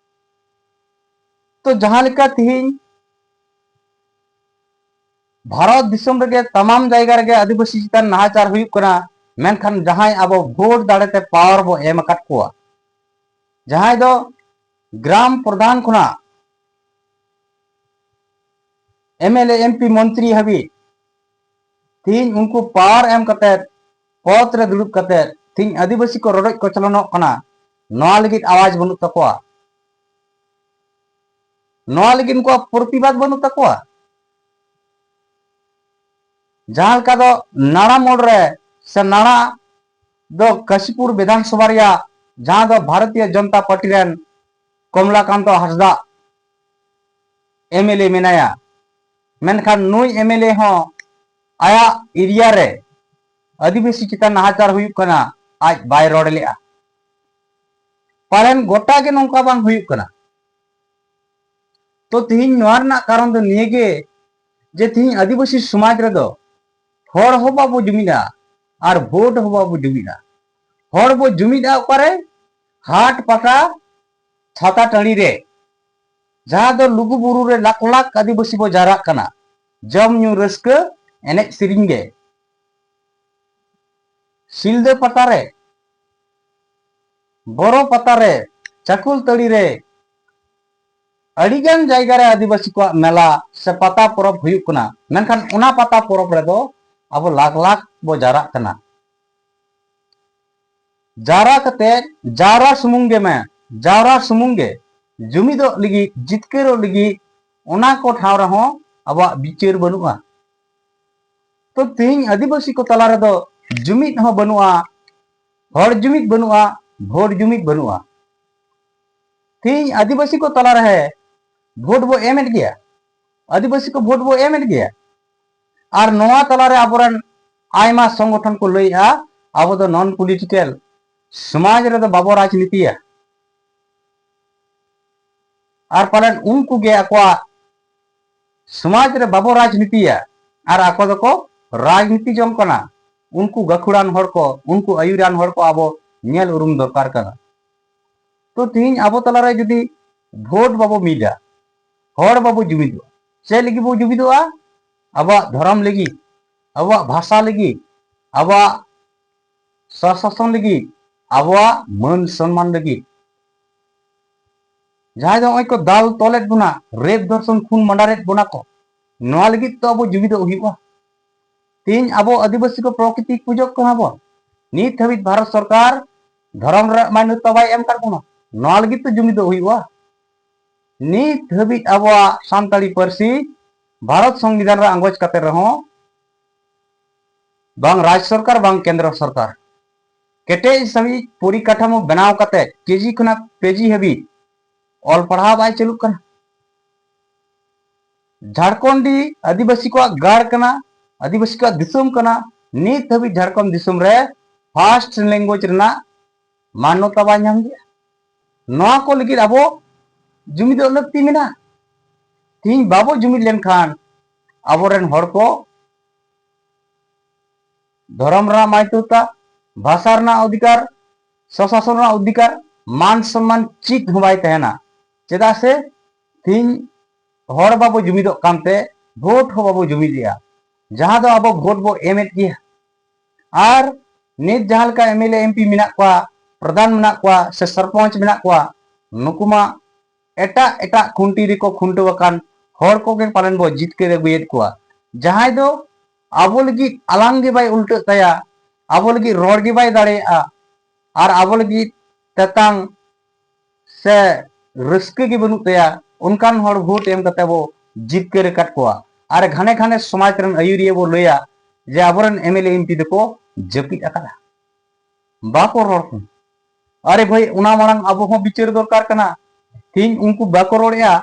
ᱛᱚ ᱡᱟᱦᱟᱸ ᱞᱮᱠᱟ ᱛᱤᱦᱤᱧ ᱵᱷᱟᱨᱚᱛ ᱫᱤᱥᱚᱢ ᱨᱮᱜᱮ ᱛᱟᱢᱟᱢ ᱡᱟᱭᱜᱟ ᱨᱮᱜᱮ ᱟᱹᱫᱤᱵᱟᱹᱥᱤ ᱪᱮᱛᱟᱱ ᱱᱟᱦᱟᱪᱟᱨ ᱦᱩᱭᱩᱜ ᱠᱟᱱᱟ, ᱢᱮᱱᱠᱷᱟᱱ ᱡᱟᱦᱟᱸᱭ ᱟᱵᱚ ᱵᱷᱳᱴ ᱫᱟᱲᱮᱛᱮ power ᱵᱚ ᱮᱢ ᱟᱠᱟᱫ ᱠᱚᱣᱟ, ᱡᱟᱦᱟᱸᱭ ᱫᱚ ᱜᱨᱟᱢ ᱯᱨᱚᱫᱷᱟᱱ ᱠᱷᱚᱱᱟᱜ M L A, M P, ᱢᱚᱱᱛᱨᱤ ᱦᱟᱹᱵᱤᱡ ᱛᱤᱦᱤᱧ ᱩᱱᱠᱩ power ᱮᱢ ᱠᱟᱛᱮ, ᱯᱚᱫ ᱨᱮ ᱫᱩᱲᱩᱵ ᱠᱟᱛᱮ ᱛᱤᱦᱤᱧ ᱟᱹᱫᱤᱵᱟᱹᱥᱤ ᱠᱚ ᱨᱚᱰᱚᱡ ᱠᱚᱪᱞᱚᱱᱚᱜ ᱠᱟᱱᱟ, ᱱᱚᱣᱟ ᱞᱟᱹᱜᱤᱫ ᱟᱣᱟᱡ ᱵᱟᱹᱱᱩᱜ ᱛᱟᱠᱚᱣᱟ, ᱱᱚᱣᱟ ᱞᱟᱹᱜᱤᱫ ᱩᱱᱠᱩᱣᱟᱜ ᱯᱨᱚᱛᱤᱵᱟᱫ ᱵᱟᱹᱱᱩᱜ ᱛᱟᱠᱚᱣᱟ᱾ ᱡᱟᱦᱟᱸ ᱞᱮᱠᱟ ᱫᱚ ᱱᱟᱲᱟ ᱢᱳᱲ ᱨᱮ ᱥᱮ ᱱᱟᱲᱟ ᱫᱚ ᱠᱟᱥᱤᱯᱩᱨ ᱵᱤᱫᱷᱟᱱ ᱥᱚᱵᱷᱟ ᱨᱮᱭᱟᱜ, ᱡᱟᱦᱟᱸ ᱫᱚ ᱵᱷᱟᱨᱚᱛᱤᱭᱚ ᱡᱚᱱᱚᱛᱟ ᱯᱟᱨᱴᱤ ᱨᱮᱱ ᱠᱚᱢᱞᱟᱠᱟᱱᱛᱚ ᱦᱟᱸᱥᱫᱟ ᱮᱢ ᱮᱞ ᱮ ᱢᱮᱱᱟᱭᱟ᱾ ᱢᱮᱱᱠᱷᱟᱱ ᱱᱩᱭ ᱮᱢ ᱮᱞ ᱮ ᱦᱚᱸ ᱟᱭᱟᱜ ᱮᱨᱤᱭᱟ ᱨᱮ ᱟᱹᱫᱤᱵᱟᱹᱥᱤ ᱪᱮᱛᱟᱱ ᱱᱟᱦᱟᱪᱟᱨ ᱦᱩᱭᱩᱜ ᱠᱟᱱᱟ, ᱟᱡ ᱵᱟᱭ ᱨᱚᱲ ᱞᱮᱫᱼᱟ᱾ ᱯᱟᱞᱮᱱ ᱜᱚᱴᱟ ᱜᱮ ᱱᱚᱝᱠᱟ ᱵᱟᱝ ᱦᱩᱭᱩᱜ ᱠᱟᱱᱟ᱾ ᱛᱚ ᱛᱤᱦᱤᱧ ᱱᱚᱣᱟ ᱨᱮᱱᱟᱜ ᱠᱟᱨᱚᱱ ᱫᱚ ᱱᱤᱭᱟᱹ ᱜᱮ, ᱡᱮ ᱛᱤᱦᱤᱧ ᱟᱹᱫᱤᱵᱟᱹᱥᱤ ᱥᱚᱢᱟᱡᱽ ᱨᱮᱫᱚ ᱦᱚᱲ ᱦᱚᱸ ᱵᱟᱵᱚ ᱡᱩᱢᱤᱫᱟ ᱟᱨ ᱵᱷᱳᱴ ᱦᱚᱸ ᱵᱟᱵᱚ ᱡᱩᱢᱤᱫᱟ᱾ ᱦᱚᱲ ᱵᱚ ᱡᱩᱢᱤᱫᱟ ᱚᱠᱟᱨᱮ? ᱦᱟᱴ ᱯᱟᱛᱟ, ᱪᱷᱟᱛᱟ ᱴᱟᱺᱰᱤ ᱨᱮ, ᱡᱟᱦᱟᱸ ᱫᱚ ᱞᱩᱜᱩ ᱵᱩᱨᱩ ᱨᱮ ᱞᱟᱠᱷ ᱞᱟᱠᱷ ᱟᱹᱫᱤᱵᱟᱹᱥᱤ ᱵᱚ ᱡᱟᱣᱨᱟᱜ ᱠᱟᱱᱟ, ᱡᱚᱢ ᱧᱩ ᱨᱟᱹᱥᱠᱟᱹ, ᱮᱱᱮᱡ ᱥᱮᱨᱮᱧ ᱜᱮ᱾ ᱥᱤᱞᱫᱟᱹ ᱯᱟᱛᱟ ᱨᱮ, ᱵᱚᱨᱚ ᱯᱟᱛᱟ ᱨᱮ, ᱪᱟᱠᱩᱞᱛᱟᱹᱲᱤ ᱨᱮ, ᱟᱹᱰᱤᱜᱟᱱ ᱡᱟᱭᱜᱟ ᱨᱮ ᱟᱹᱫᱤᱵᱟᱹᱥᱤ ᱠᱚᱣᱟᱜ ᱢᱮᱞᱟ ᱥᱮ ᱯᱟᱛᱟ ᱯᱚᱨᱚᱵᱽ ᱦᱩᱭᱩᱜ ᱠᱟᱱᱟ, ᱢᱮᱱᱠᱷᱟᱱ ᱚᱱᱟ ᱯᱟᱛᱟ ᱯᱚᱨᱚᱵᱽ ᱨᱮᱫᱚ ᱟᱵᱚ ᱞᱟᱠᱷ ᱞᱟᱠᱷ ᱵᱚ ᱡᱟᱣᱨᱟᱜ ᱠᱟᱱᱟ᱾ ᱡᱟᱣᱨᱟ ᱠᱟᱛᱮ, ᱡᱟᱣᱨᱟ ᱥᱩᱢᱩᱝ ᱜᱮ ᱢᱮ, ᱡᱟᱣᱨᱟ ᱥᱩᱢᱩᱝ ᱜᱮ, ᱡᱩᱢᱤᱫᱚᱜ ᱞᱟᱹᱜᱤᱫ, ᱡᱤᱛᱠᱟᱹᱨᱚᱜ ᱞᱟᱹᱜᱤᱫ, ᱚᱱᱟ ᱠᱚ ᱴᱷᱟᱶ ᱨᱮᱦᱚᱸ ᱟᱵᱚᱣᱟᱜ ᱵᱤᱪᱟᱹᱨ ᱵᱟᱹᱱᱩᱜᱼᱟ᱾ ᱛᱚ ᱛᱮᱦᱮᱧ ᱟᱹᱫᱤᱵᱟᱹᱥᱤ ᱠᱚ ᱛᱟᱞᱟ ᱨᱮᱫᱚ ᱡᱩᱢᱤᱫ ᱦᱚᱸ ᱵᱟᱹᱱᱩᱜᱼᱟ, ᱦᱚᱲ ᱡᱩᱢᱤᱫ ᱵᱟᱹᱱᱩᱜᱼᱟ, ᱵᱷᱳᱴ ᱡᱩᱢᱤᱫ ᱵᱟᱹᱱᱩᱜᱼᱟ᱾ ᱛᱮᱦᱮᱧ ᱟᱹᱫᱤᱵᱟᱹᱥᱤ ᱠᱚ ᱛᱟᱞᱟ ᱨᱮ ᱵᱷᱳᱴ ᱵᱚ ᱮᱢᱮᱫ ᱜᱮᱭᱟ, ᱟᱹᱫᱤᱵᱟᱹᱥᱤ ᱠᱚ ᱵᱷᱳᱴ ᱵᱚ ᱮᱢᱮᱫ ᱜᱮᱭᱟ᱾ ᱟᱨ ᱱᱚᱣᱟ ᱛᱟᱞᱟᱨᱮ ᱟᱵᱚᱨᱮᱱ ᱟᱭᱢᱟ ᱥᱚᱝᱜᱚᱴᱷᱚᱱ ᱠᱚ ᱞᱟᱹᱭᱮᱜᱼᱟ, ᱟᱵᱚ ᱫᱚ ᱱᱚᱱ ᱯᱚᱞᱤᱴᱤᱠᱮᱞ, ᱥᱚᱢᱟᱡᱽ ᱨᱮᱫᱚ ᱵᱟᱵᱚ ᱨᱟᱡᱽᱱᱤᱛᱤᱭᱟ᱾ ᱟᱨ ᱯᱟᱞᱮᱱ ᱩᱱᱠᱩ ᱜᱮ ᱟᱠᱚᱣᱟᱜ ᱥᱚᱢᱟᱡᱽ ᱨᱮ ᱵᱟᱵᱚ ᱨᱟᱡᱽᱱᱤᱛᱤᱭᱟ ᱟᱨ ᱟᱠᱚ ᱫᱚᱠᱚ ᱨᱟᱡᱽᱱᱤᱛᱤ ᱡᱚᱝ ᱠᱟᱱᱟ᱾ ᱩᱱᱠᱩ ᱜᱟᱹᱠᱷᱩᱲᱟᱱ ᱦᱚᱲ ᱠᱚ, ᱩᱱᱠᱩ ᱟᱹᱭᱩᱨᱟᱱ ᱦᱚᱲ ᱠᱚ ᱟᱵᱚ ᱧᱮᱞ ᱩᱨᱩᱢ ᱫᱚᱨᱠᱟᱨ ᱠᱟᱱᱟ᱾ ᱛᱚ ᱛᱮᱦᱮᱧ ᱟᱵᱚ ᱛᱟᱞᱟᱨᱮ ᱡᱩᱫᱤ ᱵᱷᱳᱴ ᱵᱟᱵᱚ ᱢᱤᱫᱟ, ᱦᱚᱲ ᱵᱟᱵᱚ ᱡᱩᱢᱤᱫᱚᱜᱼᱟ, ᱪᱮᱫ ᱞᱟᱹᱜᱤᱫ ᱵᱚ ᱡᱩᱢᱤᱫᱚᱜᱼᱟ? ᱟᱵᱚᱣᱟᱜ ᱫᱷᱚᱨᱚᱢ ᱞᱟᱹᱜᱤᱫ, ᱟᱵᱚᱣᱟᱜ ᱵᱷᱟᱥᱟ ᱞᱟᱹᱜᱤᱫ, ᱟᱵᱚᱣᱟᱜ ᱥᱚᱥᱟᱥᱚᱱ ᱞᱟᱹᱜᱤᱫ, ᱟᱵᱚᱣᱟᱜ ᱢᱟᱹᱱ ᱥᱚᱱᱢᱟᱱ ᱞᱟᱹᱜᱤᱫ᱾ ᱡᱟᱦᱟᱸᱭ ᱫᱚ ᱱᱚᱜᱼᱚᱭ ᱠᱚ ᱫᱟᱞ ᱛᱚᱞᱮᱫ ᱵᱚᱱᱟ, ᱨᱮᱯ ᱫᱷᱚᱨᱥᱚᱱ ᱠᱷᱩᱱ ᱢᱟᱸᱰᱟᱨᱮᱫ ᱵᱚᱱᱟ ᱠᱚ, ᱱᱚᱣᱟ ᱞᱟᱹᱜᱤᱫ ᱛᱚ ᱟᱵᱚ ᱡᱩᱢᱤᱫᱚᱜ ᱦᱩᱭᱩᱜᱼᱟ᱾ ᱛᱮᱦᱮᱧ ᱟᱵᱚ ᱟᱹᱫᱤᱵᱟᱹᱥᱤ ᱠᱚ ᱯᱨᱚᱠᱨᱤᱛᱤ ᱯᱩᱡᱚᱠ ᱠᱟᱱᱟ ᱵᱚᱱ᱾ ᱱᱤᱛ ᱦᱟᱹᱵᱤᱡ ᱵᱷᱟᱨᱚᱛ ᱥᱚᱨᱠᱟᱨ ᱫᱷᱚᱨᱚᱢ ᱨᱮ ᱢᱟᱱᱱᱚᱛᱟ ᱵᱟᱭ ᱮᱢ ᱠᱟᱫ ᱵᱚᱱᱟ᱾ ᱱᱚᱣᱟ ᱞᱟᱹᱜᱤᱫ ᱛᱮ ᱡᱩᱢᱤᱫᱚᱜ ᱦᱩᱭᱩᱜᱼᱟ᱾ ᱱᱤᱛ ᱦᱟᱹᱵᱤᱡ ᱟᱵᱚᱣᱟᱜ ᱥᱟᱱᱛᱟᱲᱤ ᱯᱟᱹᱨᱥᱤ ᱵᱷᱟᱨᱚᱛ ᱥᱚᱝᱵᱤᱫᱷᱟᱱ ᱨᱮ ᱟᱸᱜᱚᱪ ᱠᱟᱛᱮ ᱨᱮᱦᱚᱸ ᱵᱟᱝ ᱨᱟᱡᱽ ᱥᱚᱨᱠᱟᱨ, ᱵᱟᱝ ᱠᱮᱱᱫᱨᱚ ᱥᱚᱨᱠᱟᱨ, ᱠᱮᱴᱮᱡ ᱥᱟᱺᱦᱤᱡ ᱯᱚᱨᱤᱠᱟᱴᱷᱟᱢᱳ ᱵᱮᱱᱟᱣ ᱠᱟᱛᱮ ᱠᱮᱡᱤ ᱠᱷᱚᱱᱟᱜ ᱯᱤᱡᱤ ᱦᱟᱹᱵᱤᱡ ᱚᱞ ᱯᱟᱲᱦᱟᱣ ᱵᱟᱭ ᱪᱟᱹᱞᱩᱜ ᱠᱟᱱᱟ᱾ ᱡᱷᱟᱲᱠᱷᱚᱸᱰᱤ ᱟᱹᱫᱤᱵᱟᱹᱥᱤ ᱠᱚᱣᱟᱜ ᱜᱟᱲ ᱠᱟᱱᱟ, ᱟᱹᱫᱤᱵᱟᱹᱥᱤ ᱠᱚᱣᱟᱜ ᱫᱤᱥᱚᱢ ᱠᱟᱱᱟ, ᱱᱤᱛ ᱦᱟᱹᱵᱤᱡ ᱡᱷᱟᱲᱠᱷᱚᱸᱰ ᱫᱤᱥᱚᱢ ᱨᱮ ᱯᱷᱟᱥᱴ ᱞᱮᱝᱜᱩᱭᱮᱡᱽ ᱨᱮᱱᱟᱜ ᱢᱟᱱᱱᱚᱛᱟ ᱵᱟᱭ ᱧᱟᱢ ᱜᱮᱭᱟ᱾ ᱱᱚᱣᱟ ᱠᱚ ᱞᱟᱹᱜᱤᱫ ᱟᱵᱚ ᱡᱩᱢᱤᱫᱚᱜ ᱞᱟᱹᱠᱛᱤ ᱢᱮᱱᱟᱜᱼᱟ᱾ ᱛᱤᱦᱤᱧ ᱵᱟᱵᱚ ᱡᱩᱢᱤᱫ ᱞᱮᱱᱠᱷᱟᱱ ᱟᱵᱚᱨᱮᱱ ᱦᱚᱲ ᱠᱚ ᱫᱷᱚᱨᱚᱢ ᱨᱮᱱᱟᱜ ᱢᱟᱹᱭᱛᱩᱨᱛᱟ, ᱵᱷᱟᱥᱟ ᱨᱮᱱᱟᱜ ᱚᱫᱷᱤᱠᱟᱨ, ᱥᱚᱥᱟᱥᱚᱱ ᱨᱮᱱᱟᱜ ᱚᱫᱷᱤᱠᱟᱨ, ᱢᱟᱱ ᱥᱚᱱᱢᱟᱱ ᱪᱮᱫ ᱦᱚᱸ ᱵᱟᱭ ᱛᱟᱦᱮᱱᱟ᱾ ᱪᱮᱫᱟᱜ ᱥᱮ ᱛᱤᱦᱤᱧ ᱦᱚᱲ ᱵᱟᱵᱚ ᱡᱩᱢᱤᱫᱚᱜ ᱠᱟᱱᱛᱮ ᱵᱷᱳᱴ ᱦᱚᱸ ᱵᱟᱵᱚ ᱡᱩᱢᱤᱫᱮᱜᱼᱟ, ᱡᱟᱦᱟᱸ ᱫᱚ ᱟᱵᱚ ᱵᱷᱳᱴ ᱵᱚ ᱮᱢᱮᱫ ᱜᱮᱭᱟ᱾ ᱟᱨ ᱱᱤᱛ ᱡᱟᱦᱟᱸ ᱞᱮᱠᱟ ᱮᱢᱮᱞᱮ ᱮᱢᱯᱤ ᱢᱮᱱᱟᱜ ᱠᱚᱣᱟ, ᱯᱨᱚᱫᱷᱟᱱ ᱢᱮᱱᱟᱜ ᱠᱚᱣᱟ ᱥᱮ ᱥᱚᱨᱯᱚᱧᱪ ᱢᱮᱱᱟᱜ ᱠᱚᱣᱟ, ᱱᱩᱠᱩ ᱢᱟ ᱮᱴᱟᱜ ᱮᱴᱟᱜ ᱠᱷᱩᱱᱴᱤ ᱨᱮᱠᱚ ᱠᱷᱩᱱᱴᱟᱹᱣ ᱟᱠᱟᱱ ᱦᱚᱲ ᱠᱚᱜᱮ ᱯᱟᱞᱮᱱ ᱵᱚ ᱡᱤᱛᱠᱟᱹᱨ ᱟᱹᱜᱩᱭᱮᱫ ᱠᱚᱣᱟ, ᱡᱟᱦᱟᱸᱭ ᱫᱚ ᱟᱵᱚ ᱞᱟᱹᱜᱤᱫ ᱟᱞᱟᱝ ᱜᱮ ᱵᱟᱭ ᱩᱞᱴᱟᱹᱜ ᱛᱟᱭᱟ, ᱟᱵᱚ ᱞᱟᱹᱜᱤᱫ ᱨᱚᱲ ᱜᱮ ᱵᱟᱭ ᱫᱟᱲᱮᱭᱟᱜᱼᱟ, ᱟᱨ ᱟᱵᱚ ᱞᱟᱹᱜᱤᱫ ᱛᱮᱛᱟᱝ ᱥᱮ ᱨᱟᱹᱥᱠᱟᱹ ᱜᱮ ᱵᱟᱹᱱᱩᱜ ᱛᱟᱭᱟ, ᱚᱱᱠᱟᱱ ᱦᱚᱲ ᱵᱷᱳᱴ ᱮᱢ ᱠᱟᱛᱮ ᱵᱚ ᱡᱤᱛᱠᱟᱹᱨ ᱟᱠᱟᱫ ᱠᱚᱣᱟ᱾ ᱟᱨ ᱜᱷᱟᱱᱮ ᱜᱷᱟᱱᱮ ᱥᱚᱢᱟᱡᱽ ᱨᱮᱱ ᱟᱹᱭᱩᱨᱤᱭᱟᱹ ᱵᱚ ᱞᱟᱹᱭᱟ ᱡᱮ ᱟᱵᱚᱨᱮᱱ ᱮᱢᱮᱞᱮ ᱮᱢᱯᱤ ᱫᱚᱠᱚ ᱡᱟᱹᱯᱤᱫ ᱟᱠᱟᱫᱟ, ᱵᱟᱠᱚ ᱨᱚᱲ ᱠᱟᱱᱟ᱾ ᱟᱨᱮ ᱵᱷᱟᱹᱭ, ᱚᱱᱟ ᱢᱟᱲᱟᱝ ᱟᱵᱚ ᱦᱚᱸ ᱵᱤᱪᱟᱹᱨ ᱫᱚᱨᱠᱟᱨ ᱠᱟᱱᱟ᱾ ᱛᱤᱦᱤᱧ ᱩᱱᱠᱩ ᱵᱟᱠᱚ ᱨᱚᱲᱮᱜᱼᱟ,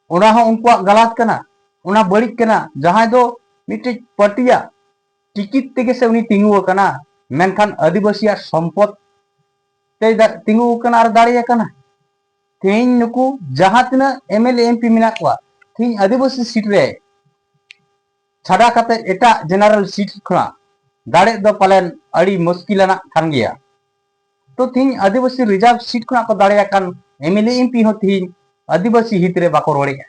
ᱚᱱᱟ ᱦᱚᱸ ᱩᱱᱠᱩᱣᱟᱜ ᱜᱟᱞᱟᱛ ᱠᱟᱱᱟ, ᱚᱱᱟ ᱵᱟᱹᱲᱤᱡ ᱠᱟᱱᱟ᱾ ᱡᱟᱦᱟᱸᱭ ᱫᱚ ᱢᱤᱫᱴᱤᱡ ᱯᱟᱹᱴᱤᱭᱟᱜ ᱴᱤᱠᱤᱴ ᱛᱮᱜᱮ ᱥᱮ ᱩᱱᱤ ᱛᱤᱸᱜᱩ ᱟᱠᱟᱱᱟ, ᱢᱮᱱᱠᱷᱟᱱ ᱟᱹᱫᱤᱵᱟᱹᱥᱤᱭᱟᱜ ᱥᱚᱢᱯᱚᱫ ᱛᱮᱭ ᱫᱟ-, ᱛᱤᱸᱜᱩ ᱟᱠᱟᱱᱟ ᱟᱨ ᱫᱟᱲᱮ ᱟᱠᱟᱱᱟ᱾ ᱛᱮᱦᱮᱧ ᱱᱩᱠᱩ ᱡᱟᱦᱟᱸ ᱛᱤᱱᱟᱹᱜ ᱮᱢᱮᱞᱮ ᱮᱢᱯᱤ ᱢᱮᱱᱟᱜ ᱠᱚᱣᱟ, ᱛᱮᱦᱮᱧ ᱟᱹᱫᱤᱵᱟᱹᱥᱤ ᱥᱤᱴ ᱨᱮ ᱪᱷᱟᱰᱟ ᱠᱟᱛᱮ ᱮᱴᱟᱜ ᱡᱮᱱᱟᱨᱮᱞ ᱥᱤᱴ ᱠᱷᱚᱱᱟᱜ ᱫᱟᱲᱮ ᱫᱚ ᱯᱟᱞᱮᱱ ᱟᱹᱰᱤ ᱢᱩᱥᱠᱤᱞ ᱟᱱᱟᱜ ᱠᱟᱱ ᱜᱮᱭᱟ᱾ ᱛᱚ ᱛᱮᱦᱮᱧ ᱟᱹᱫᱤᱵᱟᱹᱥᱤ ᱨᱤᱡᱟᱨᱵᱷ ᱥᱤᱴ ᱠᱷᱚᱱᱟᱜ ᱠᱚ ᱫᱟᱲᱮ ᱟᱠᱟᱱ ᱮᱢᱮᱞᱮ ᱮᱢᱯᱤ ᱦᱚᱸ ᱛᱮᱦᱮᱧ ᱟᱹᱫᱤᱵᱟᱹᱥᱤ ᱦᱤᱛ ᱨᱮ ᱵᱟᱠᱚ ᱨᱚᱲᱮᱜᱼᱟ᱾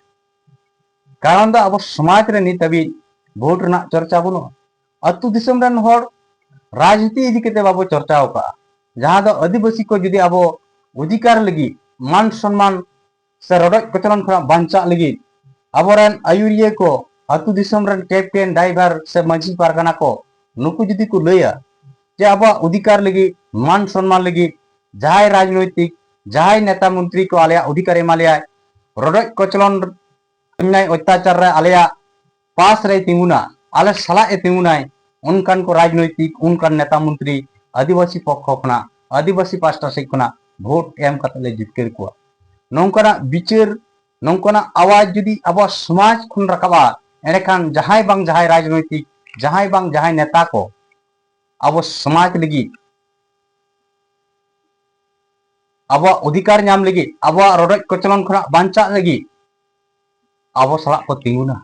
ᱠᱟᱨᱚᱱ ᱫᱚ ᱟᱵᱚ ᱥᱚᱢᱟᱡᱽ ᱨᱮ ᱱᱤᱛ ᱦᱟᱹᱵᱤᱡ ᱵᱷᱳᱴ ᱨᱮᱱᱟᱜ ᱪᱚᱨᱪᱟ ᱵᱟᱹᱱᱩᱜᱼᱟ᱾ ᱟᱹᱛᱩ ᱫᱤᱥᱚᱢ ᱨᱮᱱ ᱦᱚᱲ ᱨᱟᱡᱽᱱᱤᱛᱤ ᱤᱫᱤ ᱠᱟᱛᱮ ᱵᱟᱵᱚ ᱪᱚᱨᱪᱟ ᱟᱠᱟᱫᱼᱟ, ᱡᱟᱦᱟᱸ ᱫᱚ ᱟᱹᱫᱤᱵᱟᱹᱥᱤ ᱠᱚ ᱡᱩᱫᱤ ᱟᱵᱚ ᱚᱫᱷᱤᱠᱟᱨ ᱞᱟᱹᱜᱤᱫ, ᱢᱟᱱ ᱥᱚᱱᱢᱟᱱ ᱥᱮ ᱨᱚᱰᱚᱡ ᱠᱚᱪᱞᱚᱱ ᱠᱷᱚᱱᱟᱜ ᱵᱟᱧᱪᱟᱜ ᱞᱟᱹᱜᱤᱫ ᱟᱵᱚᱨᱮᱱ ᱟᱹᱭᱩᱨᱤᱭᱟᱹ ᱠᱚ, ᱟᱹᱛᱩ ᱫᱤᱥᱚᱢ ᱨᱮᱱ ᱠᱮᱯᱴᱮᱱ, ᱰᱟᱭᱵᱷᱟᱨ ᱥᱮ ᱢᱟᱹᱡᱷᱤ ᱯᱟᱨᱜᱟᱱᱟ ᱠᱚ, ᱱᱩᱠᱩ ᱡᱩᱫᱤ ᱠᱚ ᱞᱟᱹᱭᱟ ᱡᱮ ᱟᱵᱚᱣᱟᱜ ᱚᱫᱷᱤᱠᱟᱨ ᱞᱟᱹᱜᱤᱫ, ᱢᱟᱱ ᱥᱚᱱᱢᱟᱱ ᱞᱟᱹᱜᱤᱫ ᱡᱟᱦᱟᱸᱭ ᱨᱟᱡᱽᱱᱳᱭᱛᱤᱠ, ᱡᱟᱦᱟᱸᱭ ᱱᱮᱛᱟ ᱢᱚᱱᱛᱨᱤ ᱠᱚ ᱟᱞᱮᱭᱟᱜ ᱚᱫᱷᱤᱠᱟᱨ ᱮᱢᱟ ᱞᱮᱭᱟᱭ, ᱨᱚᱰᱚᱡ ᱠᱚᱪᱞᱚᱱ, ᱚᱱᱱᱭᱟᱭ ᱚᱛᱛᱟᱪᱟᱨ ᱨᱮ ᱟᱞᱮᱭᱟᱜ ᱯᱟᱥ ᱨᱮᱭ ᱛᱤᱸᱜᱩᱱᱟ, ᱟᱞᱮ ᱥᱟᱞᱟᱜ ᱮ ᱛᱤᱸᱜᱩᱱᱟᱭ, ᱚᱱᱠᱟᱱ ᱠᱚ ᱨᱟᱡᱽᱱᱳᱭᱛᱤᱠ, ᱚᱱᱠᱟᱱ ᱱᱮᱛᱟ ᱢᱚᱱᱛᱨᱤ ᱟᱹᱫᱤᱵᱟᱹᱥᱤ ᱯᱚᱠᱠᱷᱚ ᱠᱷᱚᱱᱟᱜ, ᱟᱹᱫᱤᱵᱟᱹᱥᱤ ᱯᱟᱥᱴᱟ ᱥᱮᱫ ᱠᱷᱚᱱᱟᱜ ᱵᱷᱳᱴ ᱮᱢ ᱠᱟᱛᱮ ᱞᱮ ᱡᱤᱛᱠᱟᱹᱨ ᱠᱚᱣᱟ᱾ ᱱᱚᱝᱠᱟᱱᱟᱜ ᱵᱤᱪᱟᱹᱨ, ᱱᱚᱝᱠᱟᱱᱟᱜ ᱟᱣᱟᱡᱽ ᱡᱩᱫᱤ ᱟᱵᱚᱣᱟᱜ ᱥᱚᱢᱟᱡᱽ ᱠᱷᱚᱱ ᱨᱟᱠᱟᱵᱼᱟ, ᱮᱸᱰᱮᱠᱷᱟᱱ ᱡᱟᱦᱟᱸᱭ ᱵᱟᱝ ᱡᱟᱦᱟᱸᱭ ᱨᱟᱡᱽᱱᱳᱭᱛᱤᱠ, ᱡᱟᱦᱟᱸᱭ ᱵᱟᱝ ᱡᱟᱦᱟᱸᱭ ᱱᱮᱛᱟ ᱠᱚ ᱟᱵᱚ ᱥᱚᱢᱟᱡᱽ ᱞᱟᱹᱜᱤᱫ, ᱟᱵᱚᱣᱟᱜ ᱚᱫᱷᱤᱠᱟᱨ ᱧᱟᱢ ᱞᱟᱹᱜᱤᱫ, ᱟᱵᱚᱣᱟᱜ ᱨᱚᱰᱚᱡ ᱠᱚᱪᱞᱚᱱ ᱠᱷᱚᱱᱟᱜ ᱵᱟᱧᱪᱟᱜ ᱞᱟᱹᱜᱤᱫ ᱟᱵᱚ ᱥᱟᱞᱟᱜ ᱠᱚ ᱛᱤᱸᱜᱩᱱᱟ᱾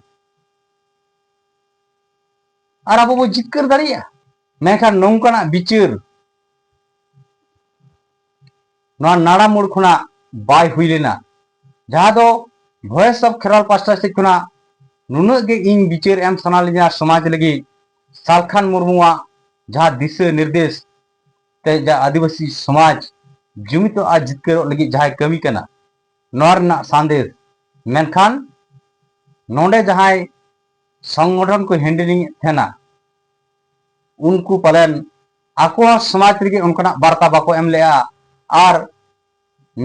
ᱟᱨ ᱟᱵᱚ ᱵᱚ ᱡᱤᱛᱠᱟᱹᱨ ᱫᱟᱲᱮᱭᱟᱜᱼᱟ᱾ ᱢᱮᱱᱠᱷᱟᱱ ᱱᱚᱝᱠᱟᱱᱟᱜ ᱵᱤᱪᱟᱹᱨ ᱱᱚᱣᱟ ᱱᱟᱲᱟ ᱢᱳᱲ ᱠᱷᱚᱱᱟᱜ ᱵᱟᱭ ᱦᱩᱭ ᱞᱮᱱᱟ, ᱡᱟᱦᱟᱸ ᱫᱚ Voice of Kherwal ᱯᱟᱥᱴᱟ ᱥᱮᱫ ᱠᱷᱚᱱᱟᱜ ᱱᱩᱱᱟᱹᱜ ᱜᱮ ᱤᱧ ᱵᱤᱪᱟᱹᱨ ᱮᱢ ᱥᱟᱱᱟ ᱞᱤᱧᱟ ᱥᱚᱢᱟᱡᱽ ᱞᱟᱹᱜᱤᱫ᱾ ᱥᱟᱞᱠᱷᱟᱱ ᱢᱩᱨᱢᱩᱣᱟᱜ ᱡᱟᱦᱟᱸ ᱫᱤᱥᱟᱹ ᱱᱤᱨᱫᱮᱥ ᱛᱮ ᱡᱟ ᱟᱹᱫᱤᱵᱟᱹᱥᱤ ᱥᱚᱢᱟᱡᱽ ᱡᱩᱢᱤᱫᱚᱜ ᱟᱨ ᱡᱤᱛᱠᱟᱹᱨᱚᱜ ᱞᱟᱹᱜᱤᱫ ᱡᱟᱦᱟᱸᱭ ᱠᱟᱹᱢᱤ ᱠᱟᱱᱟ, ᱱᱚᱣᱟ ᱨᱮᱱᱟᱜ ᱥᱟᱸᱫᱮᱥ᱾ ᱢᱮᱱᱠᱷᱟᱱ ᱱᱚᱰᱮ ᱡᱟᱦᱟᱸᱭ ᱥᱚᱝᱜᱚᱴᱷᱚᱱ ᱠᱚ handling ᱮᱫ ᱛᱟᱦᱮᱱᱟ, ᱩᱱᱠᱩ ᱯᱟᱞᱮᱱ ᱟᱠᱚ ᱦᱚᱸ ᱥᱚᱢᱟᱡᱽ ᱞᱟᱹᱜᱤᱫ ᱚᱱᱠᱟᱱᱟᱜ ᱵᱟᱨᱛᱟ ᱵᱟᱠᱚ ᱮᱢ ᱞᱮᱜᱼᱟ, ᱟᱨ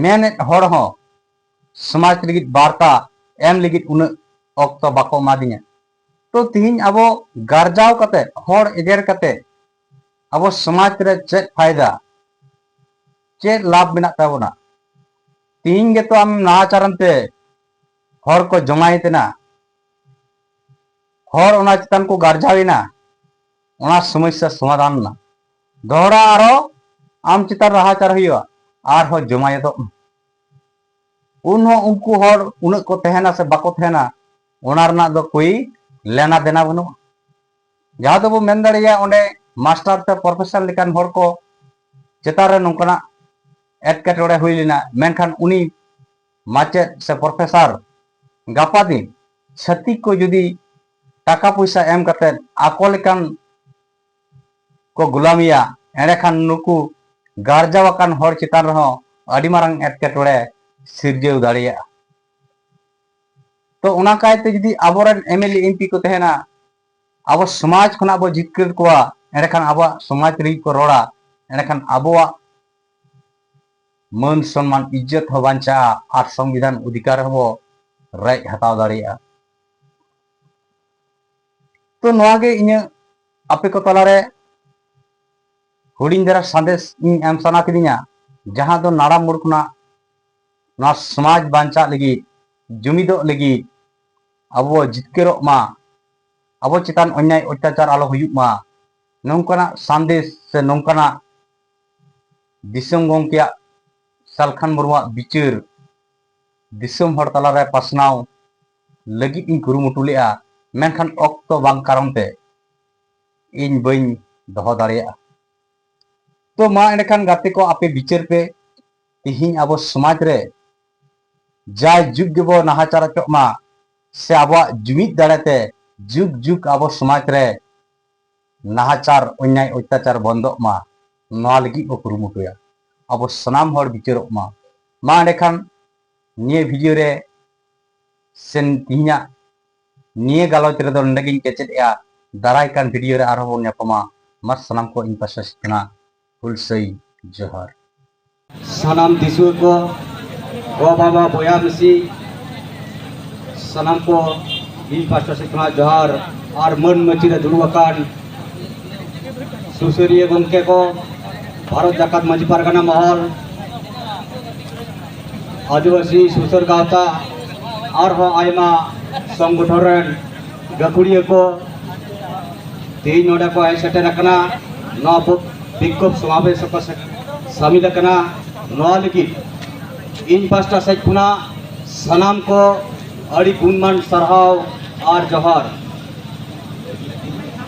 ᱢᱮᱱᱮᱫ ᱦᱚᱲ ᱦᱚᱸ ᱥᱚᱢᱟᱡᱽ ᱞᱟᱹᱜᱤᱫ ᱵᱟᱨᱛᱟ ᱮᱢ ᱞᱟᱹᱜᱤᱫ ᱩᱱᱟᱹᱜ ᱚᱠᱛᱚ ᱵᱟᱠᱚ ᱮᱢᱟᱫᱤᱧᱟ᱾ ᱛᱚ ᱛᱤᱦᱤᱧ ᱟᱵᱚ ᱜᱟᱨᱡᱟᱣ ᱠᱟᱛᱮ, ᱦᱚᱲ ᱮᱜᱮᱨ ᱠᱟᱛᱮ ᱟᱵᱚ ᱥᱚᱢᱟᱡᱽ ᱨᱮ ᱪᱮᱫ ᱯᱷᱟᱭᱫᱟ, ᱪᱮᱫ ᱞᱟᱵᱷ ᱢᱮᱱᱟᱜ ᱛᱟᱵᱚᱱᱟ? ᱛᱤᱦᱤᱧ ᱜᱮᱛᱚ ᱟᱢ ᱱᱟᱦᱟᱪᱟᱨᱮᱱ ᱛᱮ ᱦᱚᱲ ᱠᱚ ᱡᱚᱢᱟᱭᱮᱫ ᱮᱱᱟ, ᱦᱚᱲ ᱚᱱᱟ ᱪᱮᱛᱟᱱ ᱠᱚ ᱜᱟᱨᱡᱟᱣ ᱮᱱᱟ, ᱚᱱᱟ ᱥᱚᱢᱚᱥᱥᱟ ᱥᱚᱢᱟᱫᱷᱟᱱ ᱮᱱᱟ᱾ ᱫᱚᱦᱲᱟ ᱟᱨᱚ ᱟᱢ ᱪᱮᱛᱟᱱ ᱨᱮ ᱱᱟᱦᱟᱪᱟᱨ ᱦᱩᱭᱩᱜᱼᱟ, ᱟᱨᱦᱚᱸ ᱡᱚᱢᱟᱭᱮᱫᱚᱜ ᱢᱮ᱾ ᱩᱱᱦᱚᱸ ᱩᱱᱠᱩ ᱦᱚᱲ ᱩᱱᱟᱹᱜ ᱠᱚ ᱛᱟᱦᱮᱱᱟ ᱥᱮ ᱵᱟᱠᱚ ᱛᱟᱦᱮᱱᱟ, ᱚᱱᱟ ᱨᱮᱱᱟᱜ ᱫᱚ ᱠᱳᱭ ᱞᱮᱱᱟ ᱫᱮᱱᱟ ᱵᱟᱹᱱᱩᱜᱼᱟ᱾ ᱡᱟᱦᱟᱸ ᱫᱚᱵᱚ ᱢᱮᱱ ᱫᱟᱲᱮᱭᱟᱜᱼᱟ, ᱚᱸᱰᱮ ᱢᱟᱥᱴᱟᱨ ᱥᱮ ᱯᱨᱚᱯᱷᱮᱥᱚᱨ ᱞᱮᱠᱟᱱ ᱦᱚᱲ ᱠᱚ ᱪᱮᱛᱟᱱ ᱨᱮ ᱱᱚᱝᱠᱟᱱᱟᱜ ᱮᱴᱠᱮᱴᱚᱬᱮ ᱦᱩᱭ ᱞᱮᱱᱟ, ᱢᱮᱱᱠᱷᱟᱱ ᱩᱱᱤ ᱢᱟᱪᱮᱫ ᱥᱮ ᱯᱨᱚᱯᱷᱮᱥᱚᱨ ᱜᱟᱯᱟ ᱫᱤᱱ ᱪᱷᱟᱹᱛᱤᱠ ᱠᱚ ᱡᱩᱫᱤ ᱴᱟᱠᱟ ᱯᱚᱭᱥᱟ ᱮᱢ ᱠᱟᱛᱮ ᱟᱠᱚ ᱞᱮᱠᱟᱱ ᱠᱚ ᱜᱩᱞᱟᱢᱤᱭᱟ, ᱮᱸᱰᱮᱠᱷᱟᱱ ᱱᱩᱠᱩ ᱜᱟᱨᱡᱟᱣ ᱟᱠᱟᱱ ᱦᱚᱲ ᱪᱮᱛᱟᱱ ᱨᱮᱦᱚᱸ ᱟᱹᱰᱤ ᱢᱟᱨᱟᱝ ᱮᱴᱠᱮᱴᱚᱬᱮ ᱥᱤᱨᱡᱟᱹᱣ ᱫᱟᱲᱮᱭᱟᱜᱼᱟ᱾ ᱛᱚ ᱚᱱᱟ ᱠᱟᱭᱛᱮ ᱡᱩᱫᱤ ᱟᱵᱚᱨᱮᱱ MLA MP ᱠᱚ ᱛᱟᱦᱮᱱᱟ, ᱟᱵᱚ ᱥᱚᱢᱟᱡᱽ ᱠᱷᱚᱱᱟᱜ ᱵᱚ ᱡᱤᱛᱠᱟᱹᱨ ᱠᱚᱣᱟ, ᱮᱸᱰᱮᱠᱷᱟᱱ ᱟᱵᱚᱣᱟᱜ ᱥᱚᱢᱟᱡᱽ ᱞᱟᱹᱜᱤᱫ ᱠᱚ ᱨᱚᱲᱟ, ᱮᱸᱰᱮᱠᱷᱟᱱ ᱟᱵᱚᱣᱟᱜ ᱢᱟᱹᱱ ᱥᱚᱱᱢᱟᱱ ᱤᱡᱽᱡᱚᱛ ᱦᱚᱸ ᱵᱟᱧᱪᱟᱜᱼᱟ ᱟᱨ ᱥᱚᱝᱵᱤᱫᱷᱟᱱ ᱚᱫᱷᱤᱠᱟᱨ ᱦᱚᱸᱵᱚ ᱨᱮᱡ ᱦᱟᱛᱟᱣ ᱫᱟᱲᱮᱭᱟᱜᱼᱟ᱾ ᱛᱚ ᱱᱚᱣᱟ ᱜᱮ ᱤᱧᱟᱹᱜ ᱟᱯᱮ ᱠᱚ ᱛᱟᱞᱟᱨᱮ ᱦᱩᱰᱤᱧ ᱫᱷᱟᱨᱟ ᱥᱟᱸᱫᱮᱥ ᱤᱧ ᱮᱢ ᱥᱟᱱᱟ ᱠᱤᱫᱤᱧᱟ, ᱡᱟᱦᱟᱸ ᱫᱚ ᱱᱟᱲᱟ ᱢᱩᱲ ᱠᱷᱚᱱᱟᱜ ᱱᱚᱣᱟ ᱥᱚᱢᱟᱡᱽ ᱵᱟᱧᱪᱟᱜ ᱞᱟᱹᱜᱤᱫ, ᱡᱩᱢᱤᱫᱚᱜ ᱞᱟᱹᱜᱤᱫ, ᱟᱵᱚ ᱡᱤᱛᱠᱟᱹᱨᱚᱜ ᱢᱟ, ᱟᱵᱚ ᱪᱮᱛᱟᱱ ᱚᱱᱭᱟᱭ ᱚᱛᱛᱟᱪᱟᱨ ᱟᱞᱚ ᱦᱩᱭᱩᱜ ᱢᱟ, ᱱᱚᱝᱠᱟᱱᱟᱜ ᱥᱟᱸᱫᱮᱥ ᱥᱮ ᱱᱚᱝᱠᱟᱱᱟᱜ ᱫᱤᱥᱚᱢ ᱜᱚᱢᱠᱮᱭᱟᱜ ᱥᱟᱞᱠᱷᱟᱱ ᱢᱩᱨᱢᱩᱣᱟᱜ ᱵᱤᱪᱟᱹᱨ ᱫᱤᱥᱚᱢ ᱦᱚᱲ ᱛᱟᱞᱟᱨᱮ ᱯᱟᱥᱱᱟᱣ ᱞᱟᱹᱜᱤᱫ ᱤᱧ ᱠᱩᱨᱩᱢᱩᱴᱩ ᱞᱮᱫᱼᱟ, ᱢᱮᱱᱠᱷᱟᱱ ᱚᱠᱛᱚ ᱵᱟᱝ ᱠᱟᱨᱚᱱ ᱛᱮ ᱤᱧ ᱵᱟᱹᱧ ᱫᱚᱦᱚ ᱫᱟᱲᱮᱭᱟᱜᱼᱟ᱾ ᱛᱚ ᱢᱟ ᱮᱸᱰᱮᱠᱷᱟᱱ ᱜᱟᱛᱮ ᱠᱚ, ᱟᱯᱮ ᱵᱤᱪᱟᱹᱨ ᱯᱮ, ᱛᱤᱦᱤᱧ ᱟᱵᱚ ᱥᱚᱢᱟᱡᱽ ᱨᱮ ᱡᱟᱭ ᱡᱩᱜᱽ ᱜᱮᱵᱚ ᱱᱟᱦᱟᱪᱟᱨ ᱦᱚᱪᱚᱜ ᱢᱟ, ᱥᱮ ᱟᱵᱚᱣᱟᱜ ᱡᱩᱢᱤᱫ ᱫᱟᱲᱮᱛᱮ ᱡᱩᱜᱽ ᱡᱩᱜᱽ ᱟᱵᱚ ᱥᱚᱢᱟᱡᱽ ᱨᱮ ᱱᱟᱦᱟᱪᱟᱨ, ᱚᱱᱭᱟᱭ, ᱚᱛᱛᱟᱪᱟᱨ ᱵᱚᱱᱫᱚᱜ ᱢᱟ, ᱱᱚᱣᱟ ᱞᱟᱹᱜᱤᱫ ᱵᱚ ᱠᱩᱨᱩᱢᱩᱴᱩᱭᱟ᱾ ᱟᱵᱚ ᱥᱟᱱᱟᱢ ᱦᱚᱲ ᱵᱤᱪᱟᱹᱨᱚᱜ ᱢᱟ᱾ ᱢᱟ ᱮᱸᱰᱮᱠᱷᱟᱱ ᱱᱤᱭᱟᱹ ᱵᱷᱤᱰᱤᱭᱳ ᱨᱮ ᱥᱮ ᱛᱤᱦᱤᱧᱟᱜ ᱱᱤᱭᱟᱹ ᱜᱟᱞᱚᱪ ᱨᱮᱫᱚ ᱱᱚᱸᱰᱮ ᱜᱤᱧ ᱠᱮᱪᱮᱫ ᱮᱜᱼᱟ᱾ ᱫᱟᱨᱟᱭ ᱠᱟᱱ ᱵᱷᱤᱰᱤᱭᱳ ᱨᱮ ᱟᱨᱦᱚᱸ ᱵᱚᱱ ᱧᱟᱯᱟᱢᱟ᱾ ᱢᱟ ᱥᱟᱱᱟᱢ ᱠᱚ ᱤᱧ ᱯᱟᱥᱴᱟ ᱥᱮᱫ ᱠᱷᱚᱱᱟᱜ ᱦᱩᱞᱥᱟᱹᱭ ᱡᱚᱦᱟᱨ᱾ ᱥᱟᱱᱟᱢ ᱫᱤᱥᱩᱣᱟᱹ ᱠᱚ, ᱜᱚ ᱵᱟᱵᱟ, ᱵᱚᱭᱦᱟ ᱢᱤᱥᱤ, ᱥᱟᱱᱟᱢ ᱠᱚ ᱤᱧ ᱯᱟᱥᱴᱟ ᱥᱮᱫ ᱠᱷᱚᱱᱟᱜ ᱡᱚᱦᱟᱨ᱾ ᱟᱨ ᱢᱟᱹᱱ ᱢᱟᱹᱪᱤ ᱨᱮ ᱫᱩᱲᱩᱵ ᱟᱠᱟᱱ ᱥᱩᱥᱟᱹᱨᱤᱭᱟᱹ ᱜᱚᱢᱠᱮ ᱠᱚ, ᱵᱷᱟᱨᱚᱛ ᱡᱟᱠᱟᱛ ᱢᱟᱹᱡᱷᱤ ᱯᱟᱨᱜᱟᱱᱟ ᱢᱚᱦᱚᱞ, ᱟᱹᱫᱤᱵᱟᱹᱥᱤ ᱥᱩᱥᱟᱹᱨ ᱜᱟᱶᱛᱟ, ᱟᱨᱦᱚᱸ ᱟᱭᱢᱟ ᱥᱚᱝᱜᱚᱴᱷᱚᱱ ᱨᱮᱱ ᱜᱟᱹᱠᱷᱩᱲᱤᱭᱟᱹ ᱠᱚ, ᱛᱮᱦᱮᱧ ᱱᱚᱰᱮ ᱠᱚ ᱦᱮᱡ ᱥᱮᱴᱮᱨ ᱟᱠᱟᱱᱟ, ᱱᱚᱣᱟ ᱵᱤ-, ᱵᱤᱠᱠᱷᱳᱵ ᱥᱚᱢᱟᱵᱮᱥ ᱨᱮᱠᱚ ᱥᱮ-, ᱥᱟᱹᱢᱤᱞ ᱟᱠᱟᱱᱟ᱾ ᱱᱚᱣᱟ ᱞᱟᱹᱜᱤᱫ ᱤᱧ ᱯᱟᱥᱴᱟ ᱥᱮᱫ ᱠᱷᱚᱱᱟᱜ ᱥᱟᱱᱟᱢ ᱠᱚ ᱟᱹᱰᱤ ᱜᱩᱱᱢᱟᱱ ᱥᱟᱨᱦᱟᱣ ᱟᱨ ᱡᱚᱦᱟᱨ᱾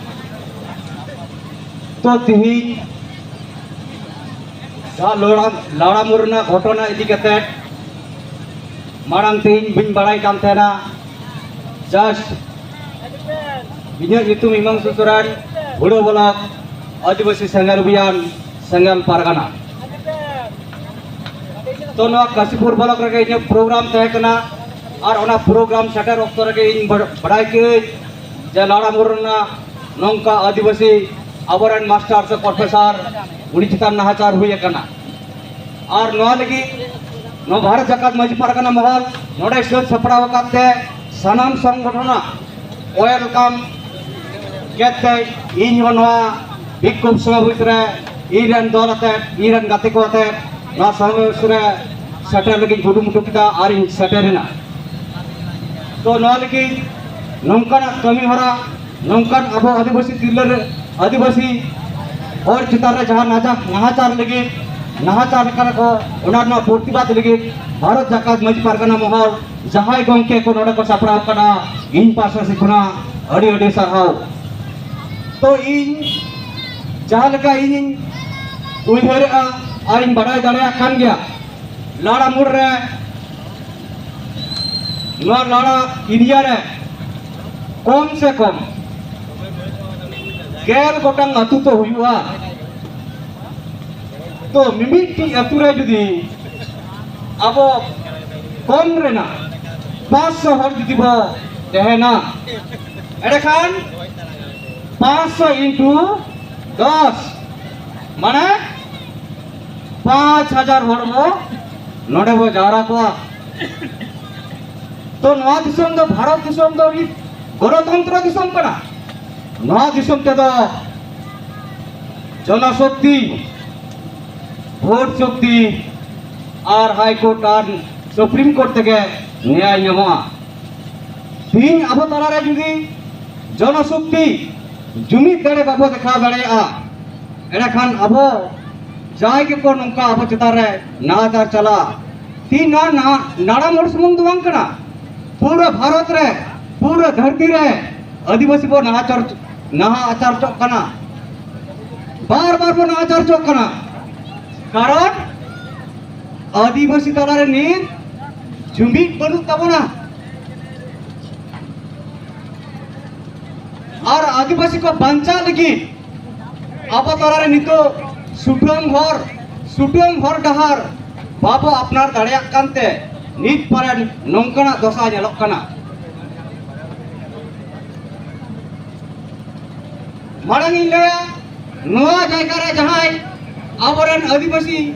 ᱛᱚ ᱛᱤᱦᱤᱧ ᱡᱟᱦᱟᱸ ᱞᱟᱲᱟ-, ᱞᱟᱲᱟᱢᱩᱨ ᱨᱮᱱᱟᱜ ᱜᱷᱚᱴᱚᱱᱟ ᱤᱫᱤ ᱠᱟᱛᱮ ᱢᱟᱲᱟᱝ ᱛᱮ ᱤᱧ ᱵᱟᱹᱧ ᱵᱟᱲᱟᱭ ᱠᱟᱱ ᱛᱟᱦᱮᱱᱟ᱾ Just ᱤᱧᱟᱹᱜ ᱧᱩᱛᱩᱢ ᱦᱤᱢᱟᱝᱥᱩ ᱥᱚᱨᱮᱱ, ᱦᱩᱲᱟᱹ ᱵᱞᱚᱠ, ᱟᱹᱫᱤᱵᱟᱹᱥᱤ ᱥᱮᱸᱜᱮᱞ ᱚᱵᱷᱤᱭᱟᱱ, ᱥᱮᱸᱜᱮᱞ ᱯᱟᱨᱜᱟᱱᱟ᱾ ᱛᱚ ᱱᱚᱣᱟ ᱠᱟᱥᱤᱯᱩᱨ ᱵᱞᱚᱠ ᱨᱮᱜᱮ ᱤᱧᱟᱹᱜ ᱯᱨᱳᱜᱨᱟᱢ ᱛᱟᱦᱮᱸ ᱠᱟᱱᱟ, ᱟᱨ ᱚᱱᱟ ᱯᱨᱳᱜᱨᱟᱢ ᱥᱮᱴᱮᱨ ᱚᱠᱛᱚ ᱨᱮᱜᱮ ᱤᱧ ᱵᱟᱲ-, ᱵᱟᱲᱟᱭ ᱠᱮᱫᱟᱹᱧ ᱡᱮ ᱞᱟᱲᱟᱢᱩᱨ ᱨᱮᱱᱟᱜ ᱱᱚᱝᱠᱟ ᱟᱹᱫᱤᱵᱟᱹᱥᱤ ᱟᱵᱚᱨᱮᱱ ᱢᱟᱥᱴᱟᱨ ᱥᱮ ᱯᱨᱚᱯᱷᱮᱥᱟᱨ ᱩᱱᱤ ᱪᱮᱛᱟᱱ ᱱᱟᱦᱟᱪᱟᱨ ᱦᱩᱭ ᱟᱠᱟᱱᱟ᱾ ᱟᱨ ᱱᱚᱣᱟ ᱞᱟᱹᱜᱤᱫ ᱱᱚᱣᱟ ᱵᱷᱟᱨᱚᱛ ᱡᱟᱠᱟᱛ ᱢᱟᱹᱡᱷᱤ ᱯᱟᱨᱜᱟᱱᱟ ᱢᱚᱦᱚᱞ ᱱᱚᱰᱮ ᱥᱟᱹᱛ ᱥᱟᱯᱲᱟᱣ ᱟᱠᱟᱫ ᱛᱮ ᱥᱟᱱᱟᱢ ᱥᱚᱝᱜᱚᱴᱷᱚᱱᱟᱜ welcome ᱠᱮᱫ ᱛᱮ ᱤᱧ ᱦᱚᱸ ᱱᱚᱣᱟ ᱵᱤᱠᱠᱷᱳᱵ ᱥᱚᱢᱟᱵᱮᱥ ᱨᱮ ᱤᱧ ᱨᱮᱱ ᱫᱚᱞ ᱟᱛᱮ, ᱤᱧ ᱨᱮᱱ ᱜᱟᱛᱮ ᱠᱚ ᱟᱛᱮ ᱱᱚᱣᱟ ᱥᱚᱢᱟᱵᱮᱥ ᱨᱮ ᱥᱮᱴᱮᱨ ᱞᱟᱹᱜᱤᱫ ᱠᱩᱨᱩᱢᱩᱴᱩ ᱠᱮᱫᱟ ᱟᱨ ᱤᱧ ᱥᱮᱴᱮᱨᱮᱱᱟ᱾ ᱛᱚ ᱱᱚᱣᱟ ᱞᱟᱹᱜᱤᱫ ᱱᱚᱝᱠᱟᱱᱟᱜ ᱠᱟᱹᱢᱤ ᱦᱚᱨᱟ, ᱱᱚᱝᱠᱟᱱ ᱟᱵᱚ ᱟᱹᱫᱤᱵᱟᱹᱥᱤ ᱛᱤᱨᱞᱟᱹ ᱨᱮ, ᱟᱹᱫᱤᱵᱟᱹᱥᱤ ᱦᱚᱲ ᱪᱮᱛᱟᱱ ᱨᱮ ᱡᱟᱦᱟᱸ ᱱᱟᱡᱟ-, ᱱᱟᱦᱟᱪᱟᱨ ᱞᱟᱹᱜᱤᱫ, ᱱᱟᱦᱟᱪᱟᱨ ᱠᱟᱱᱟ ᱠᱚ, ᱚᱱᱟ ᱨᱮᱱᱟᱜ ᱯᱨᱚᱛᱤᱵᱟᱫ ᱞᱟᱹᱜᱤᱫ ᱵᱷᱟᱨᱚᱛ ᱡᱟᱠᱟᱛ ᱢᱟᱹᱡᱷᱤ ᱯᱟᱨᱜᱟᱱᱟ ᱢᱚᱦᱚᱞ ᱡᱟᱦᱟᱸᱭ ᱜᱚᱢᱠᱮ ᱠᱚ ᱱᱚᱰᱮ ᱠᱚ ᱥᱟᱯᱲᱟᱣ ᱠᱟᱱᱟ, ᱤᱧ ᱯᱟᱦᱴᱟ ᱥᱮᱫ ᱠᱷᱚᱱᱟᱜ ᱟᱹᱰᱤ ᱟᱹᱰᱤ ᱥᱟᱨᱦᱟᱣ᱾ ᱛᱚ ᱤᱧ ᱡᱟᱦᱟᱸ ᱞᱮᱠᱟ ᱤᱧᱤᱧ ᱩᱭᱦᱟᱹᱨᱮᱜᱼᱟ ᱟᱨᱤᱧ ᱵᱟᱰᱟᱭ ᱫᱟᱲᱮᱭᱟᱜ ᱠᱟᱱ ᱜᱮᱭᱟ, ᱞᱟᱲᱟ ᱢᱩᱲ ᱨᱮ, ᱱᱚᱣᱟ ᱞᱟᱲᱟ ᱮᱨᱤᱭᱟ ᱨᱮ ᱠᱚᱢ ᱥᱮ ᱠᱚᱢ ᱜᱮᱞ ᱜᱚᱴᱟᱝ ᱟᱹᱛᱩ ᱛᱚ ᱦᱩᱭᱩᱜᱼᱟ᱾ ᱛᱚ ᱢᱤᱢᱤᱫᱴᱤᱡ ᱟᱹᱛᱩ ᱨᱮ ᱡᱩᱫᱤ ᱟᱵᱚ ᱠᱚᱢ ᱨᱮᱱᱟᱜ ᱯᱟᱸᱪᱥᱚ ᱦᱚᱲ ᱡᱩᱫᱤ ᱵᱚ ᱛᱟᱦᱮᱱᱟ, ᱮᱸᱰᱮᱠᱷᱟᱱ ᱯᱟᱸᱪᱥᱚ ᱤᱱᱴᱩ ᱫᱚᱥ, ᱢᱟᱱᱮ ᱯᱟᱸᱪ ᱦᱟᱡᱟᱨ ᱦᱚᱲ ᱵᱚ ᱱᱚᱰᱮ ᱵᱚ ᱡᱟᱣᱨᱟ ᱠᱚᱣᱟ᱾ ᱛᱚ ᱱᱚᱣᱟ ᱫᱤᱥᱚᱢ ᱫᱚ, ᱵᱷᱟᱨᱚᱛ ᱫᱤᱥᱚᱢ ᱫᱚ ᱢᱤᱫ ᱜᱚᱱᱚᱛᱚᱱᱛᱨᱚ ᱫᱤᱥᱚᱢ ᱠᱟᱱᱟ᱾ ᱱᱚᱣᱟ ᱫᱤᱥᱚᱢ ᱛᱮᱫᱚ ᱡᱚᱱᱚᱥᱚᱠᱛᱤ, ᱵᱷᱳᱴ ᱥᱚᱠᱛᱤ ᱟᱨ ᱦᱟᱭ ᱠᱳᱨᱴ ᱟᱨ ᱥᱩᱯᱨᱤᱢ ᱠᱳᱨᱴ ᱛᱮᱜᱮ ᱱᱮᱭᱟᱭ ᱧᱟᱢᱚᱜᱼᱟ᱾ ᱛᱮᱦᱮᱧ ᱟᱵᱚ ᱛᱟᱞᱟᱨᱮ ᱡᱩᱫᱤ ᱡᱚᱱᱚᱥᱚᱠᱛᱤ ᱡᱩᱢᱤᱫ ᱫᱟᱲᱮ ᱵᱟᱵᱚ ᱫᱮᱠᱷᱟᱣ ᱫᱟᱲᱮᱭᱟᱜᱼᱟ, ᱮᱸᱰᱮᱠᱷᱟᱱ ᱟᱵᱚ ᱡᱟᱦᱟᱸᱭ ᱜᱮᱠᱚ ᱱᱚᱝᱠᱟ ᱟᱵᱚ ᱪᱮᱛᱟᱱ ᱨᱮ ᱱᱟᱦᱟᱪᱟᱨ ᱪᱟᱞᱟᱜᱼᱟ, ᱛᱮᱦᱮᱧ ᱱᱚᱣᱟ ᱱᱟ-, ᱱᱟᱲᱟ ᱢᱳᱲ ᱥᱩᱢᱩᱝ ᱫᱚ ᱵᱟᱝ ᱠᱟᱱᱟ, ᱯᱩᱨᱟᱹ ᱵᱷᱟᱨᱚᱛ ᱨᱮ, ᱯᱩᱨᱟᱹ ᱫᱷᱟᱹᱨᱛᱤ ᱨᱮ ᱟᱹᱫᱤᱵᱟᱹᱥᱤ ᱵᱚ ᱱᱟᱦᱟᱪᱟᱨ, ᱱᱟᱦᱟᱪᱟᱨ ᱦᱚᱪᱚᱜ ᱠᱟᱱᱟ, ᱵᱟᱨ ᱵᱟᱨ ᱵᱚ ᱱᱟᱦᱟᱪᱟᱨ ᱦᱚᱪᱚᱜ ᱠᱟᱱᱟ᱾ ᱠᱟᱨᱚᱱ ᱟᱹᱫᱤᱵᱟᱹᱥᱤ ᱛᱟᱞᱟᱨᱮ ᱱᱤᱛ ᱡᱩᱢᱤᱫ ᱵᱟᱹᱱᱩᱜ ᱛᱟᱵᱚᱱᱟ᱾ ᱟᱨ ᱟᱹᱫᱤᱵᱟᱹᱥᱤ ᱠᱚ ᱵᱟᱧᱪᱟᱜ ᱞᱟᱹᱜᱤᱫ ᱟᱵᱚ ᱛᱟᱞᱟᱨᱮ ᱱᱤᱛᱚᱜ ᱥᱩᱴᱟᱹᱢ ᱦᱚᱨ, ᱥᱩᱴᱟᱹᱢ ᱦᱚᱨ ᱰᱟᱦᱟᱨ ᱵᱟᱵᱚ ᱟᱯᱱᱟᱨ ᱫᱟᱲᱮᱭᱟᱜ ᱠᱟᱱᱛᱮ ᱱᱤᱛ ᱯᱟᱨᱟ ᱱᱚᱝᱠᱟᱱᱟᱜ ᱫᱚᱥᱟ ᱧᱮᱞᱚᱜ ᱠᱟᱱᱟ᱾ ᱢᱟᱲᱟᱝ ᱤᱧ ᱞᱟᱹᱭᱟ, ᱱᱚᱣᱟ ᱡᱟᱭᱜᱟ ᱨᱮ ᱡᱟᱦᱟᱸᱭ ᱟᱵᱚᱨᱮᱱ ᱟᱹᱫᱤᱵᱟᱹᱥᱤ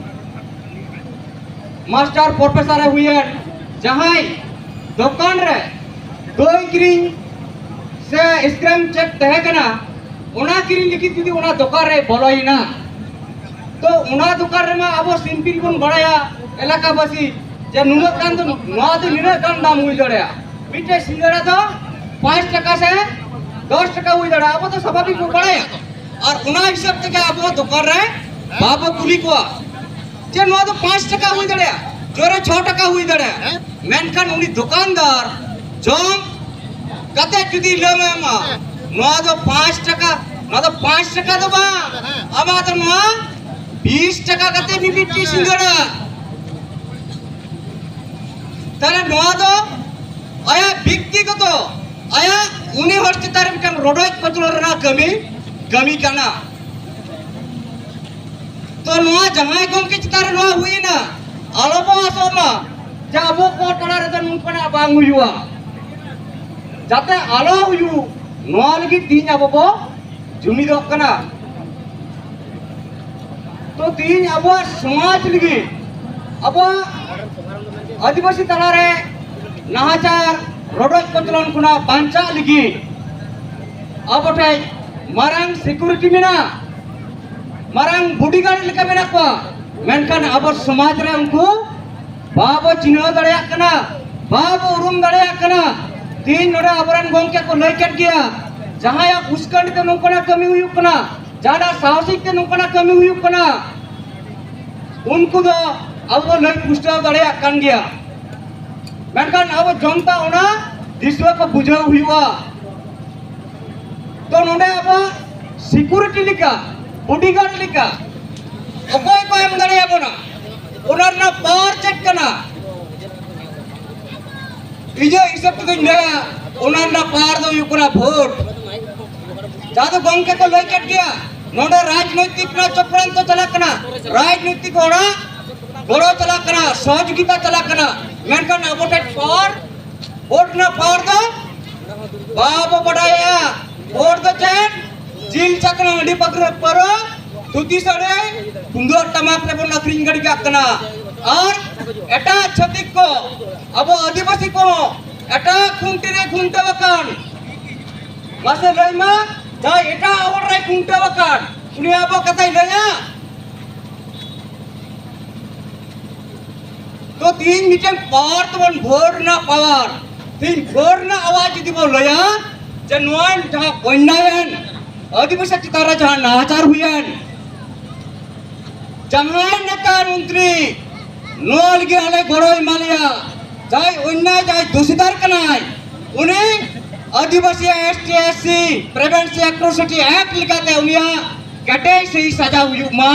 ᱢᱟᱥᱴᱟᱨ ᱯᱨᱚᱯᱷᱮᱥᱚᱨ ᱮ ᱦᱩᱭᱮᱱ, ᱡᱟᱦᱟᱸᱭ ᱫᱚᱠᱟᱱ ᱨᱮ ᱫᱳᱭ ᱠᱤᱨᱤᱧ ᱥᱠᱨᱮᱢ ᱪᱮᱫ ᱛᱟᱦᱮᱸ ᱠᱟᱱᱟ, ᱚᱱᱟ ᱠᱤᱨᱤᱧ ᱞᱟᱹᱜᱤᱫ ᱡᱩᱫᱤ ᱚᱱᱟ ᱫᱚᱠᱟᱱ ᱨᱮ ᱵᱚᱞᱚᱭᱮᱱᱟ, ᱛᱚ ᱚᱱᱟ ᱫᱚᱠᱟᱱ ᱨᱮᱢᱟ ᱟᱵᱚ ᱥᱤᱢᱯᱤᱞ ᱵᱚᱱ ᱵᱟᱲᱟᱭᱟ, ᱮᱞᱟᱠᱟᱵᱟᱥᱤ, ᱡᱮ ᱱᱩᱱᱟᱹᱜ ᱜᱟᱱ ᱫᱚ, ᱱᱚᱣᱟ ᱫᱚ ᱱᱤᱱᱟᱹᱜ ᱜᱟᱱ ᱫᱟᱢ ᱦᱩᱭ ᱫᱟᱲᱮᱭᱟᱜᱼᱟ, ᱢᱤᱫᱴᱮᱡ ᱥᱤᱸᱜᱟᱲᱟ ᱫᱚ ᱯᱟᱸᱪ ᱴᱟᱠᱟ ᱥᱮ ᱫᱚᱥ ᱴᱟᱠᱟ ᱦᱩᱭ ᱫᱟᱲᱮᱭᱟᱜᱼᱟ, ᱟᱵᱚ ᱫᱚ ᱥᱟᱵᱷᱟᱵᱤᱠ ᱵᱚᱱ ᱵᱟᱲᱟᱭᱟ᱾ ᱟᱨ ᱚᱱᱟ ᱦᱤᱥᱟᱹᱵ ᱛᱮᱜᱮ ᱟᱵᱚ ᱫᱚᱠᱟᱱ ᱨᱮ ᱵᱟᱵᱚ ᱠᱩᱞᱤ ᱠᱚᱣᱟ ᱡᱮ ᱱᱚᱣᱟ ᱫᱚ ᱯᱟᱸᱪ ᱴᱟᱠᱟ ᱦᱩᱭ ᱫᱟᱲᱮᱭᱟᱜᱼᱟ, ᱡᱳᱨᱮ ᱪᱷᱚ ᱴᱟᱠᱟ ᱦᱩᱭ ᱫᱟᱲᱮᱭᱟᱜᱼᱟ, ᱢᱮᱱᱠᱷᱟᱱ ᱩᱱᱤ ᱫᱚᱠᱟᱱᱫᱟᱨ ᱡᱚᱢ ᱠᱟᱛᱮ ᱡᱩᱫᱤ ᱞᱟᱹᱭ ᱟᱢᱟ, ᱱᱚᱣᱟ ᱫᱚ ᱯᱟᱸᱪ ᱴᱟᱠᱟ, ᱱᱚᱣᱟ ᱫᱚ ᱯᱟᱸᱪ ᱴᱟᱠᱟ ᱫᱚ ᱵᱟᱝ, ᱟᱢᱟᱜ ᱫᱚ ᱱᱚᱣᱟ ᱵᱤᱥ ᱴᱟᱠᱟ ᱠᱟᱛᱮ ᱢᱤᱢᱤᱫᱴᱤᱡ ᱥᱤᱸᱜᱟᱲᱟ᱾ ᱛᱟᱦᱞᱮ ᱱᱚᱣᱟ ᱫᱚ ᱟᱭᱟᱜ ᱵᱮᱠᱛᱤᱜᱚᱛᱚ, ᱟᱭᱟᱜ ᱩᱱᱤ ᱦᱚᱲ ᱪᱮᱛᱟᱱ ᱨᱮ ᱢᱤᱫᱴᱟᱝ ᱨᱚᱰᱚᱡ ᱠᱚᱪᱞᱚᱱ ᱨᱮᱱᱟᱜ ᱠᱟᱹᱢᱤ, ᱠᱟᱹᱢᱤ ᱠᱟᱱᱟ᱾ ᱛᱚ ᱱᱚᱣᱟ ᱡᱟᱦᱟᱸᱭ ᱜᱚᱢᱠᱮ ᱪᱮᱛᱟᱱ ᱨᱮ ᱱᱚᱣᱟ ᱦᱩᱭᱮᱱᱟ, ᱟᱞᱚ ᱵᱚ ᱟᱥᱚᱜ ᱢᱟ ᱡᱮ ᱟᱵᱚ ᱠᱚ ᱛᱟᱞᱟ ᱨᱮᱫᱚ ᱱᱚᱝᱠᱟᱱᱟᱜ ᱵᱟᱝ ᱦᱩᱭᱩᱜᱼᱟ, ᱡᱟᱛᱮ ᱟᱞᱚ ᱦᱩᱭᱩᱜ, ᱱᱚᱣᱟ ᱞᱟᱹᱜᱤᱫ ᱛᱮᱦᱤᱧ ᱟᱵᱚ ᱵᱚ ᱡᱩᱢᱤᱫᱚᱜ ᱠᱟᱱᱟ᱾ ᱛᱚ ᱛᱮᱦᱤᱧ ᱟᱵᱚᱣᱟᱜ ᱥᱚᱢᱟᱡᱽ ᱞᱟᱹᱜᱤᱫ, ᱟᱵᱚᱣᱟᱜ ᱟᱹᱫᱤᱵᱟᱹᱥᱤ ᱛᱟᱞᱟᱨᱮ ᱱᱟᱦᱟᱪᱟᱨ, ᱨᱚᱰᱚᱡ ᱠᱚᱪᱞᱚᱱ ᱠᱷᱚᱱᱟᱜ ᱵᱟᱧᱪᱟᱜ ᱞᱟᱹᱜᱤᱫ ᱟᱵᱚ ᱴᱷᱮᱱ ᱢᱟᱨᱟᱝ ᱥᱤᱠᱩᱨᱤᱴᱤ ᱢᱮᱱᱟᱜᱼᱟ, ᱢᱟᱨᱟᱝ ᱵᱚᱰᱤᱜᱟᱨᱰ ᱞᱮᱠᱟ ᱢᱮᱱᱟᱜ ᱠᱚᱣᱟ, ᱢᱮᱱᱠᱷᱟᱱ ᱟᱵᱚ ᱥᱚᱢᱟᱡᱽ ᱨᱮ ᱩᱱᱠᱩ ᱵᱟᱵᱚ ᱪᱤᱱᱦᱟᱹᱣ ᱫᱟᱲᱮᱭᱟᱜ ᱠᱟᱱᱟ, ᱵᱟᱵᱚ ᱩᱨᱩᱢ ᱫᱟᱲᱮᱭᱟᱜ ᱠᱟᱱᱟ᱾ ᱛᱮᱦᱤᱧ ᱱᱚᱰᱮ ᱟᱵᱚᱨᱮᱱ ᱜᱚᱢᱠᱮ ᱠᱚ ᱞᱟᱹᱭ ᱠᱮᱫ ᱜᱮᱭᱟ, ᱡᱟᱦᱟᱸᱭᱟᱜ ᱩᱥᱠᱟᱹᱱᱤ ᱛᱮ ᱱᱚᱝᱠᱟᱱᱟᱜ ᱠᱟᱹᱢᱤ ᱦᱩᱭᱩᱜ ᱠᱟᱱᱟ, ᱡᱟᱦᱟᱸᱭᱟᱜ ᱥᱟᱦᱚᱥᱤᱠ ᱛᱮ ᱱᱚᱝᱠᱟᱱᱟᱜ ᱠᱟᱹᱢᱤ ᱦᱩᱭᱩᱜ ᱠᱟᱱᱟ, ᱩᱱᱠᱩ ᱫᱚ ᱟᱵᱚ ᱵᱚ ᱞᱟᱹᱭ ᱯᱩᱥᱴᱟᱹᱣ ᱫᱟᱲᱮᱭᱟᱜ ᱠᱟᱱ ᱜᱮᱭᱟ, ᱢᱮᱱᱠᱷᱟᱱ ᱟᱵᱚ ᱡᱚᱱᱛᱟ ᱚᱱᱟ ᱫᱤᱥᱩᱣᱟᱹ ᱠᱚ ᱵᱩᱡᱷᱟᱹᱣ ᱦᱩᱭᱩᱜᱼᱟ᱾ ᱛᱚ ᱱᱚᱰᱮ ᱟᱵᱚ ᱥᱤᱠᱩᱨᱤᱴᱤ ᱞᱮᱠᱟ, ᱵᱚᱰᱤᱜᱟᱨᱰ ᱞᱮᱠᱟ ᱚᱠᱚᱭ ᱠᱚ ᱮᱢ ᱫᱟᱲᱮᱭᱟᱵᱚᱱᱟ, ᱚᱱᱟ ᱨᱮᱱᱟᱜ ᱯᱟᱣᱟᱨ ᱪᱮᱫ ᱠᱟᱱᱟ? ᱤᱧᱟᱹᱜ ᱦᱤᱥᱟᱹᱵ ᱛᱮᱫᱚᱧ ᱞᱟᱹᱭᱟ, ᱚᱱᱟ ᱨᱮᱱᱟᱜ ᱯᱟᱣᱟᱨ ᱫᱚ ᱦᱩᱭᱩᱜ ᱠᱟᱱᱟ ᱵᱷᱳᱴ᱾ ᱡᱟᱦᱟᱸ ᱫᱚ ᱜᱚᱢᱠᱮ ᱠᱚ ᱞᱟᱹᱭ ᱠᱮᱫ ᱜᱮᱭᱟ, ᱱᱚᱰᱮ ᱨᱟᱡᱽᱱᱳᱭᱛᱤᱠ ᱨᱮᱱᱟᱜ ᱪᱚᱠᱨᱟᱱᱛᱚ ᱪᱟᱞᱟᱜ ᱠᱟᱱᱟ, ᱨᱟᱡᱽᱱᱳᱭᱛᱤᱠ ᱦᱚᱲᱟᱜ ᱜᱚᱲᱚ ᱪᱟᱞᱟᱜ ᱠᱟᱱᱟ, ᱥᱚᱦᱚᱡᱳᱜᱤᱛᱟ ᱪᱟᱞᱟᱜ ᱠᱟᱱᱟ, ᱢᱮᱱᱠᱷᱟᱱ ᱟᱵᱚ ᱴᱷᱮᱱ ᱯᱟᱣᱟᱨ, ᱵᱷᱳᱴ ᱨᱮᱱᱟᱜ ᱯᱟᱣᱟᱨ ᱫᱚ ᱵᱟᱵᱚ ᱵᱟᱰᱟᱭᱟ᱾ ᱵᱷᱳᱴ ᱫᱚ ᱪᱮᱫ? ᱡᱤᱞ ᱪᱟᱠᱷᱱᱟ, ᱦᱟᱺᱰᱤ ᱯᱟᱹᱣᱨᱟᱹ, ᱯᱟᱹᱣᱨᱟᱹ, ᱫᱷᱩᱛᱤ ᱥᱟᱹᱲᱤ, ᱛᱩᱢᱫᱟᱜ ᱴᱟᱢᱟᱠ ᱨᱮᱵᱚᱱ ᱟᱹᱠᱷᱨᱤᱧ ᱜᱤᱰᱤ ᱠᱟᱜ ᱠᱟᱱᱟ᱾ ᱟᱨ ᱮᱴᱟᱜ ᱪᱷᱟᱹᱛᱤᱠ ᱠᱚ ᱟᱵᱚ ᱟᱹᱫᱤᱵᱟᱹᱥᱤ ᱠᱚᱦᱚᱸ ᱮᱴᱟᱜ ᱠᱷᱩᱱᱴᱤ ᱨᱮ ᱠᱷᱩᱱᱴᱟᱹᱣ ᱟᱠᱟᱱ ᱢᱟᱥᱮ ᱞᱟᱹᱭ ᱢᱟ, ᱡᱟᱦᱟᱸᱭ ᱮᱴᱟᱜ ᱦᱚᱲ ᱨᱮᱭ ᱠᱷᱩᱱᱴᱟᱹᱣ ᱟᱠᱟᱱ, ᱩᱱᱤ ᱟᱵᱚ ᱠᱟᱛᱷᱟᱭ ᱞᱟᱹᱭᱟ? ᱛᱚ ᱛᱤᱦᱤᱧ ᱢᱤᱫᱴᱮᱱ ᱯᱟᱣᱟᱨ ᱛᱟᱵᱚᱱ, ᱵᱷᱳᱴ ᱨᱮᱱᱟᱜ ᱯᱟᱣᱟᱨ᱾ ᱛᱤᱦᱤᱧ ᱵᱷᱳᱴ ᱨᱮᱱᱟᱜ ᱟᱣᱟᱡ ᱡᱩᱫᱤ ᱵᱚᱱ ᱞᱟᱹᱭᱟ, ᱡᱮ ᱱᱚᱣᱟ ᱡᱟᱦᱟᱸ ᱚᱱᱱᱟᱭᱮᱱ, ᱟᱹᱫᱤᱵᱟᱹᱥᱤ ᱪᱮᱛᱟᱱ ᱨᱮ ᱡᱟᱦᱟᱸ ᱱᱟᱦᱟᱪᱟᱨ ᱦᱩᱭᱮᱱ, ᱡᱟᱦᱟᱸᱭ ᱱᱮᱛᱟ ᱢᱚᱱᱛᱨᱤ ᱱᱚᱣᱟ ᱞᱟᱹᱜᱤᱫ ᱟᱞᱮ ᱜᱚᱲᱚᱭ ᱮᱢᱟ ᱞᱮᱭᱟ, ᱡᱟᱦᱟᱸᱭ ᱚᱱᱱᱟᱭ, ᱡᱟᱦᱟᱸᱭ ᱫᱳᱥᱤᱫᱟᱨ ᱠᱟᱱᱟᱭ, ᱩᱱᱤ ᱟᱹᱫᱤᱵᱟᱹᱥᱤ, S T, S C, Prevention Atrocity Act ᱞᱮᱠᱟᱛᱮ ᱩᱱᱤᱭᱟᱜ ᱠᱮᱴᱮᱡ ᱥᱟᱹᱦᱤ ᱥᱟᱡᱟ ᱦᱩᱭᱩᱜ ᱢᱟ᱾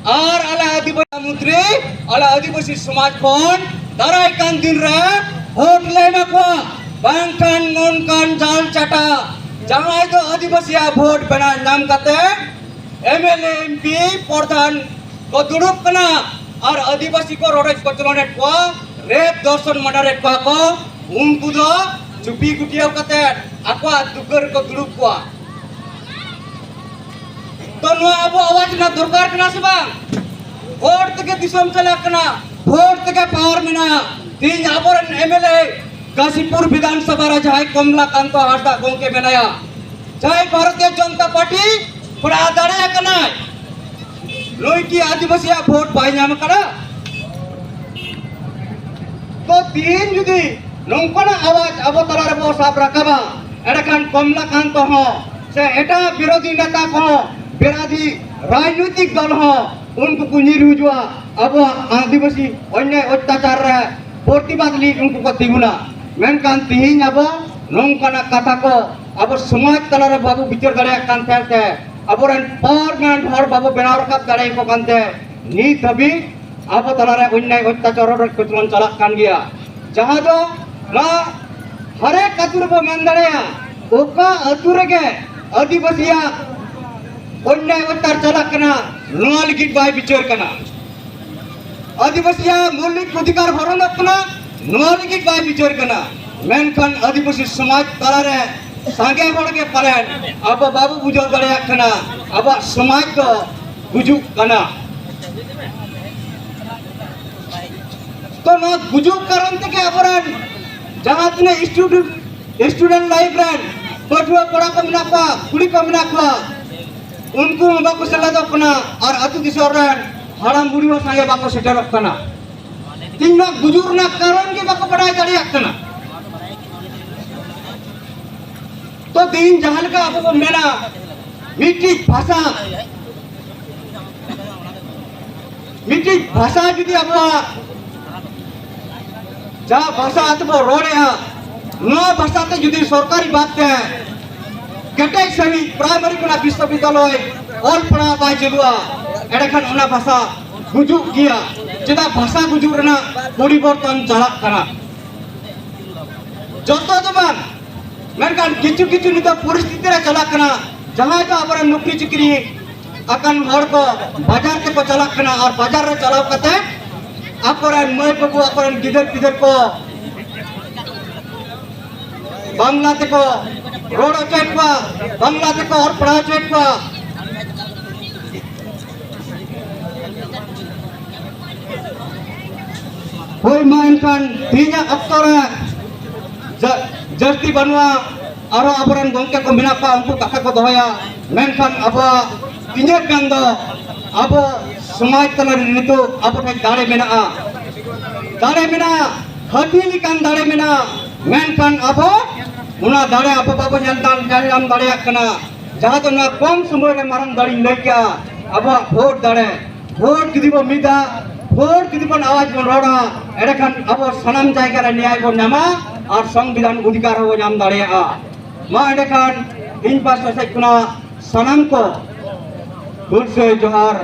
ᱟᱨ ᱟᱞᱮ ᱟᱹᱫᱤᱵᱟᱹᱥᱤ ᱢᱚᱱᱛᱨᱤ, ᱟᱞᱮ ᱟᱹᱫᱤᱵᱟᱹᱥᱤ ᱥᱚᱢᱟᱡᱽ ᱠᱷᱚᱱ ᱫᱟᱨᱟᱭ ᱠᱟᱱ ᱫᱤᱱ ᱨᱮ ᱵᱷᱳᱴ ᱞᱮ ᱮᱢᱟ ᱠᱚᱣᱟ, ᱵᱟᱝᱠᱷᱟᱱ ᱱᱚᱝᱠᱟᱱ ᱡᱟᱞ ᱪᱟᱴᱟ ᱡᱟᱦᱟᱸᱭ ᱫᱚ ᱟᱹᱫᱤᱵᱟᱹᱥᱤᱭᱟᱜ ᱵᱷᱳᱴ ᱵᱮᱱᱟᱣ ᱧᱟᱢ ᱠᱟᱛᱮ M L A, M P, ᱯᱨᱚᱫᱷᱟᱱ ᱠᱚ ᱫᱩᱲᱩᱵ ᱠᱟᱱᱟ ᱟᱨ ᱟᱹᱫᱤᱵᱟᱹᱥᱤ ᱠᱚ ᱨᱚᱰᱚᱡ ᱠᱚᱪᱞᱚᱱᱮᱫ ᱠᱚᱣᱟ, ᱨᱮᱯ, ᱫᱚᱨᱥᱚᱱ, ᱢᱟᱰᱟᱨᱮᱫ ᱠᱚᱣᱟ ᱠᱚ, ᱩᱱᱠᱩ ᱫᱚ ᱪᱩᱯᱤ ᱜᱩᱴᱤᱭᱟᱹᱣ ᱠᱟᱛᱮ ᱟᱠᱚᱣᱟᱜ ᱫᱩᱠᱟᱹ ᱨᱮᱠᱚ ᱫᱩᱲᱩᱵ ᱠᱚᱣᱟ᱾ ᱛᱚ ᱱᱚᱣᱟ ᱟᱵᱚ ᱟᱣᱟᱡ ᱨᱮᱱᱟᱜ ᱫᱚᱨᱠᱟᱨ ᱠᱟᱱᱟ ᱥᱮ ᱵᱟᱝ? ᱵᱷᱳᱴ ᱛᱮᱜᱮ ᱫᱤᱥᱚᱢ ᱪᱟᱞᱟᱜ ᱠᱟᱱᱟ, ᱵᱷᱳᱴ ᱛᱮᱜᱮ ᱯᱟᱣᱟᱨ ᱢᱮᱱᱟᱜᱼᱟ᱾ ᱛᱮᱦᱤᱧ ᱟᱵᱚᱨᱮᱱ ᱮᱢ ᱮᱞ ᱮ ᱠᱟᱥᱤᱯᱩᱨ ᱵᱤᱫᱷᱟᱱ ᱥᱚᱵᱷᱟ ᱨᱮ ᱡᱟᱦᱟᱸᱭ ᱠᱚᱢᱞᱟ ᱠᱟᱱᱛᱚ ᱦᱟᱸᱥᱫᱟ ᱜᱚᱢᱠᱮ ᱢᱮᱱᱟᱭᱟ, ᱡᱟᱦᱟᱸᱭ ᱵᱷᱟᱨᱚᱛᱤᱭᱚ ᱡᱚᱱᱚᱛᱟ ᱯᱟᱨᱴᱤ ᱠᱷᱚᱱ ᱫᱟᱲᱮ ᱟᱠᱟᱱᱟᱭ, ᱱᱩᱭ ᱠᱤ ᱟᱹᱫᱤᱵᱟᱹᱥᱤᱭᱟᱜ ᱵᱷᱳᱴ ᱵᱟᱭ ᱧᱟᱢ ᱟᱠᱟᱫᱟ? ᱛᱚ ᱛᱤᱦᱤᱧ ᱡᱩᱫᱤ ᱱᱚᱝᱠᱟᱱᱟᱜ ᱟᱣᱟᱡ ᱟᱵᱚ ᱛᱟᱞᱟ ᱨᱮᱵᱚ ᱥᱟᱵ ᱨᱟᱠᱟᱵᱟ, ᱮᱸᱰᱮᱠᱷᱟᱱ ᱠᱚᱢᱞᱟ ᱠᱟᱱᱛᱚ ᱦᱚᱸ ᱥᱮ ᱮᱴᱟᱜ ᱵᱤᱨᱳᱫᱷᱤ ᱱᱮᱛᱟ ᱠᱚᱦᱚᱸ, ᱵᱤᱨᱳᱫᱷᱤ ᱨᱟᱡᱽᱱᱳᱭᱛᱤᱠ ᱫᱚᱞ ᱦᱚᱸ ᱩᱱᱠᱩ ᱠᱚ ᱧᱤᱨ ᱦᱤᱡᱩᱜᱼᱟ ᱟᱵᱚᱣᱟᱜ ᱟᱹᱫᱤᱵᱟᱹᱥᱤ ᱚᱱᱱᱭᱟᱭ ᱚᱛᱛᱟᱪᱟᱨ ᱨᱮ ᱯᱨᱚᱛᱤᱵᱟᱫ ᱞᱟᱹᱜᱤᱫ ᱩᱱᱠᱩ ᱠᱚ ᱛᱤᱸᱜᱩᱱᱟ᱾ ᱢᱮᱱᱠᱷᱟᱱ ᱛᱤᱦᱤᱧ ᱟᱵᱚ ᱱᱚᱝᱠᱟᱱᱟᱜ ᱠᱟᱛᱷᱟ ᱠᱚ ᱟᱵᱚ ᱥᱚᱢᱟᱡᱽ ᱛᱟᱞᱟᱨᱮ ᱵᱟᱵᱚ ᱵᱤᱪᱟᱹᱨ ᱫᱟᱲᱮᱭᱟᱜ ᱠᱟᱱ ᱛᱟᱦᱮᱸ ᱛᱮ, ᱟᱵᱚᱨᱮᱱ ᱯᱟᱣᱟᱨ ᱢᱮᱱ ᱦᱚᱲ ᱵᱟᱵᱚ ᱵᱮᱱᱟᱣ ᱨᱟᱠᱟᱵ ᱫᱟᱲᱮᱭᱟᱠᱚ ᱠᱟᱱᱛᱮ ᱱᱤᱛ ᱦᱟᱹᱵᱤᱡ ᱟᱵᱚ ᱛᱟᱞᱟᱨᱮ ᱚᱱᱱᱭᱟᱭ ᱚᱛᱛᱟᱪᱟᱨ ᱨᱚᱰᱚᱡ ᱠᱚᱪᱞᱚᱱ ᱪᱟᱞᱟᱜ ᱠᱟᱱ ᱜᱮᱭᱟ᱾ ᱡᱟᱦᱟᱸ ᱫᱚ ᱱᱚᱣᱟ ᱦᱟᱨᱮᱠ ᱟᱹᱛᱩ ᱨᱮᱵᱚ ᱢᱮᱱ ᱫᱟᱲᱮᱭᱟᱜᱼᱟ, ᱚᱠᱟ ᱟᱹᱛᱩ ᱨᱮᱜᱮ ᱟᱹᱫᱤᱵᱟᱹᱥᱤᱭᱟᱜ ᱚᱱᱱᱭᱟᱭ ᱚᱛᱛᱟᱪᱟᱨ ᱪᱟᱞᱟᱜ ᱠᱟᱱᱟ, ᱱᱚᱣᱟ ᱞᱟᱹᱜᱤᱫ ᱵᱟᱭ ᱵᱤᱪᱟᱹᱨ ᱠᱟᱱᱟ᱾ ᱟᱹᱫᱤᱵᱟᱹᱥᱤᱭᱟᱜ ᱢᱳᱣᱞᱤᱠ ᱚᱫᱷᱤᱠᱟᱨ ᱦᱚᱨᱚᱱᱚᱜ ᱠᱟᱱᱟ, ᱱᱚᱣᱟ ᱞᱟᱹᱜᱤᱫ ᱵᱟᱭ ᱵᱤᱪᱟᱹᱨ ᱠᱟᱱᱟ᱾ ᱢᱮᱱᱠᱷᱟᱱ ᱟᱹᱫᱤᱵᱟᱹᱥᱤ ᱥᱚᱢᱟᱡᱽ ᱛᱟᱞᱟᱨᱮ ᱥᱟᱸᱜᱮ ᱦᱚᱲ ᱜᱮ ᱯᱟᱞᱮᱱ ᱟᱵᱚ ᱵᱟᱵᱚ ᱵᱩᱡᱷᱟᱹᱣ ᱫᱟᱲᱮᱭᱟᱜ ᱠᱟᱱᱟ, ᱟᱵᱚᱣᱟᱜ ᱥᱚᱢᱟᱡᱽ ᱫᱚ ᱜᱩᱡᱩᱜ ᱠᱟᱱᱟ᱾ ᱛᱚ ᱱᱚᱣᱟ ᱜᱩᱡᱩᱜ ᱠᱟᱨᱚᱱ ᱛᱮᱜᱮ ᱟᱵᱚᱨᱮᱱ ᱡᱟᱦᱟᱸ ᱛᱤᱱᱟᱹᱜ ᱥᱴᱩᱰᱮᱱᱴ, ᱥᱴᱩᱰᱮᱱᱴ ᱞᱟᱭᱤᱯᱷ ᱨᱮᱱ ᱯᱟᱹᱴᱷᱩᱣᱟᱹ ᱠᱚᱲᱟ ᱠᱚ ᱢᱮᱱᱟᱜ ᱠᱚᱣᱟ, ᱠᱩᱲᱤ ᱠᱚ ᱢᱮᱱᱟᱜ ᱠᱚᱣᱟ, ᱩᱱᱠᱩ ᱦᱚᱸ ᱵᱟᱠᱚ ᱥᱮᱞᱮᱫᱚᱜ ᱠᱟᱱᱟ᱾ ᱟᱨ ᱟᱹᱛᱩ ᱫᱤᱥᱚᱢ ᱨᱮᱱ ᱦᱟᱲᱟᱢ ᱵᱩᱲᱦᱤ ᱦᱚᱸ ᱥᱟᱸᱜᱮ ᱵᱟᱠᱚ ᱥᱮᱴᱮᱨᱚᱜ ᱠᱟᱱᱟ᱾ ᱛᱮᱦᱮᱧ ᱢᱟ ᱜᱩᱡᱩᱜ ᱨᱮᱱᱟᱜ ᱠᱟᱨᱚᱱ ᱜᱮ ᱵᱟᱠᱚ ᱵᱟᱰᱟᱭ ᱫᱟᱲᱮᱭᱟᱜ ᱠᱟᱱᱟ᱾ ᱛᱚ ᱛᱮᱦᱮᱧ ᱡᱟᱦᱟᱸ ᱞᱮᱠᱟ ᱟᱵᱚ ᱵᱚᱱ ᱢᱮᱱᱟ, ᱢᱤᱫᱴᱤᱡ ᱵᱷᱟᱥᱟ, ᱢᱤᱫᱴᱤᱡ ᱵᱷᱟᱥᱟ ᱡᱩᱫᱤ ᱟᱵᱚᱣᱟᱜ ᱡᱟᱦᱟᱸ ᱵᱷᱟᱥᱟ ᱛᱮᱵᱚ ᱨᱚᱲᱮᱜᱼᱟ, ᱱᱚᱣᱟ ᱵᱷᱟᱥᱟ ᱛᱮ ᱡᱩᱫᱤ ᱥᱚᱨᱠᱟᱨᱤ ᱵᱷᱟᱵᱽ ᱛᱮ ᱠᱮᱴᱮᱡ ᱥᱟᱺᱦᱤᱡ ᱯᱨᱟᱭᱢᱟᱨᱤ ᱠᱷᱚᱱᱟᱜ ᱵᱤᱥᱥᱚᱵᱤᱫᱽᱫᱟᱞᱚᱭ ᱚᱞ ᱯᱟᱲᱦᱟᱣ ᱵᱟᱭ ᱪᱟᱹᱞᱩᱜᱼᱟ, ᱮᱸᱰᱮᱠᱷᱟᱱ ᱚᱱᱟ ᱵᱷᱟᱥᱟ ᱜᱩᱡᱩᱜ ᱜᱮᱭᱟ᱾ ᱪᱮᱫᱟᱜ ᱵᱷᱟᱥᱟ ᱜᱩᱡᱩᱜ ᱨᱮᱱᱟᱜ ᱯᱚᱨᱤᱵᱚᱨᱛᱚᱱ ᱪᱟᱞᱟᱜ ᱠᱟᱱᱟ? ᱡᱚᱛᱚ ᱫᱚ ᱵᱟᱝ, ᱢᱮᱱᱠᱷᱟᱱ ᱠᱤᱪᱷᱩ ᱠᱤᱪᱷᱩ ᱱᱤᱛᱚᱜ ᱯᱚᱨᱤᱥᱛᱷᱤᱛᱤ ᱨᱮ ᱪᱟᱞᱟᱜ ᱠᱟᱱᱟ, ᱡᱟᱦᱟᱸᱭ ᱫᱚ ᱟᱵᱚᱨᱮᱱ ᱱᱚᱠᱨᱤ ᱪᱟᱹᱠᱨᱤ ᱟᱠᱟᱱ ᱦᱚᱲ ᱠᱚ ᱵᱟᱡᱟᱨ ᱛᱮᱠᱚ ᱪᱟᱞᱟᱜ ᱠᱟᱱᱟ, ᱟᱨ ᱵᱟᱡᱟᱨ ᱨᱮ ᱪᱟᱞᱟᱣ ᱠᱟᱛᱮ ᱟᱠᱚᱨᱮᱱ ᱢᱟᱹᱭ ᱵᱟᱹᱵᱩ, ᱟᱠᱚᱨᱮᱱ ᱜᱤᱫᱟᱹᱨ ᱯᱤᱫᱟᱹᱨ ᱠᱚ ᱵᱟᱝᱞᱟ ᱛᱮᱠᱚ ᱨᱚᱲ ᱦᱚᱪᱚᱭᱮᱫ ᱠᱚᱣᱟ, ᱵᱟᱝᱞᱟ ᱛᱮᱠᱚ ᱚᱞ ᱯᱟᱲᱦᱟᱣ ᱦᱚᱪᱚᱭᱮᱫ ᱠᱚᱣᱟ᱾ ᱦᱳᱭ, ᱢᱟ ᱮᱱᱠᱷᱟᱱ ᱛᱮᱦᱮᱧᱟᱜ ᱚᱠᱛᱚ ᱨᱮ ᱡᱟ-, ᱡᱟᱹᱥᱛᱤ ᱵᱟᱹᱱᱩᱜᱼᱟ, ᱟᱨᱦᱚᱸ ᱟᱵᱚᱨᱮᱱ ᱜᱚᱢᱠᱮ ᱠᱚ ᱢᱮᱱᱟᱜ ᱠᱚᱣᱟ, ᱩᱱᱠᱩ ᱠᱟᱛᱷᱟ ᱠᱚ ᱫᱚᱦᱚᱭᱟ᱾ ᱢᱮᱱᱠᱷᱟᱱ ᱟᱵᱚᱣᱟᱜ ᱛᱤᱱᱟᱹᱜ ᱜᱟᱱ ᱫᱚ ᱟᱵᱚ ᱥᱚᱢᱟᱡᱽ ᱛᱟᱞᱟᱨᱮ ᱱᱤᱛᱚᱜ ᱟᱵᱚ ᱴᱷᱮᱱ ᱫᱟᱲᱮ ᱢᱮᱱᱟᱜᱼᱟ, ᱫᱟᱲᱮ ᱢᱮᱱᱟᱜᱼᱟ, ᱦᱟᱹᱛᱤ ᱞᱮᱠᱟᱱ ᱫᱟᱲᱮ ᱢᱮᱱᱟᱜᱼᱟ, ᱢᱮᱱᱠᱷᱟᱱ ᱟᱵᱚ ᱚᱱᱟ ᱫᱟᱲᱮ ᱟᱵᱚ ᱵᱟᱵᱚ ᱧᱮᱞ ᱫᱟᱲ-, ᱧᱮᱞ ᱧᱟᱢ ᱫᱟᱲᱮᱭᱟᱜ ᱠᱟᱱᱟ᱾ ᱡᱟᱦᱟᱸ ᱫᱚ ᱱᱚᱣᱟ ᱠᱚᱢ ᱥᱚᱢᱚᱭ ᱨᱮ ᱢᱟᱨᱟᱝ ᱫᱟᱲᱮᱧ ᱞᱟᱹᱭ ᱠᱮᱜᱼᱟ, ᱟᱵᱚᱣᱟᱜ ᱵᱷᱳᱴ ᱫᱟᱲᱮ᱾ ᱵᱷᱳᱴ ᱡᱩᱫᱤ ᱵᱚᱱ ᱢᱤᱫᱟ, ᱵᱷᱳᱴ ᱡᱩᱫᱤ ᱵᱚᱱ ᱟᱣᱟᱡᱽ ᱵᱚᱱ ᱨᱚᱲᱟ, ᱮᱸᱰᱮᱠᱷᱟᱱ ᱟᱵᱚ ᱥᱟᱱᱟᱢ ᱡᱟᱭᱜᱟ ᱨᱮ ᱱᱮᱭᱟᱭ ᱵᱚᱱ ᱧᱟᱢᱟ ᱟᱨ ᱥᱚᱝᱵᱤᱫᱷᱟᱱ ᱚᱫᱷᱤᱠᱟᱨ ᱦᱚᱸᱵᱚᱱ ᱧᱟᱢ ᱫᱟᱲᱮᱭᱟᱜᱼᱟ᱾ ᱢᱟ ᱮᱸᱰᱮᱠᱷᱟᱱ ᱤᱧ ᱯᱟᱥᱴᱟ ᱥᱮᱫ ᱠᱷᱚᱱᱟᱜ ᱥᱟᱱᱟᱢ ᱠᱚ ᱦᱩᱞᱥᱟᱹᱭ ᱡᱚᱦᱟᱨ᱾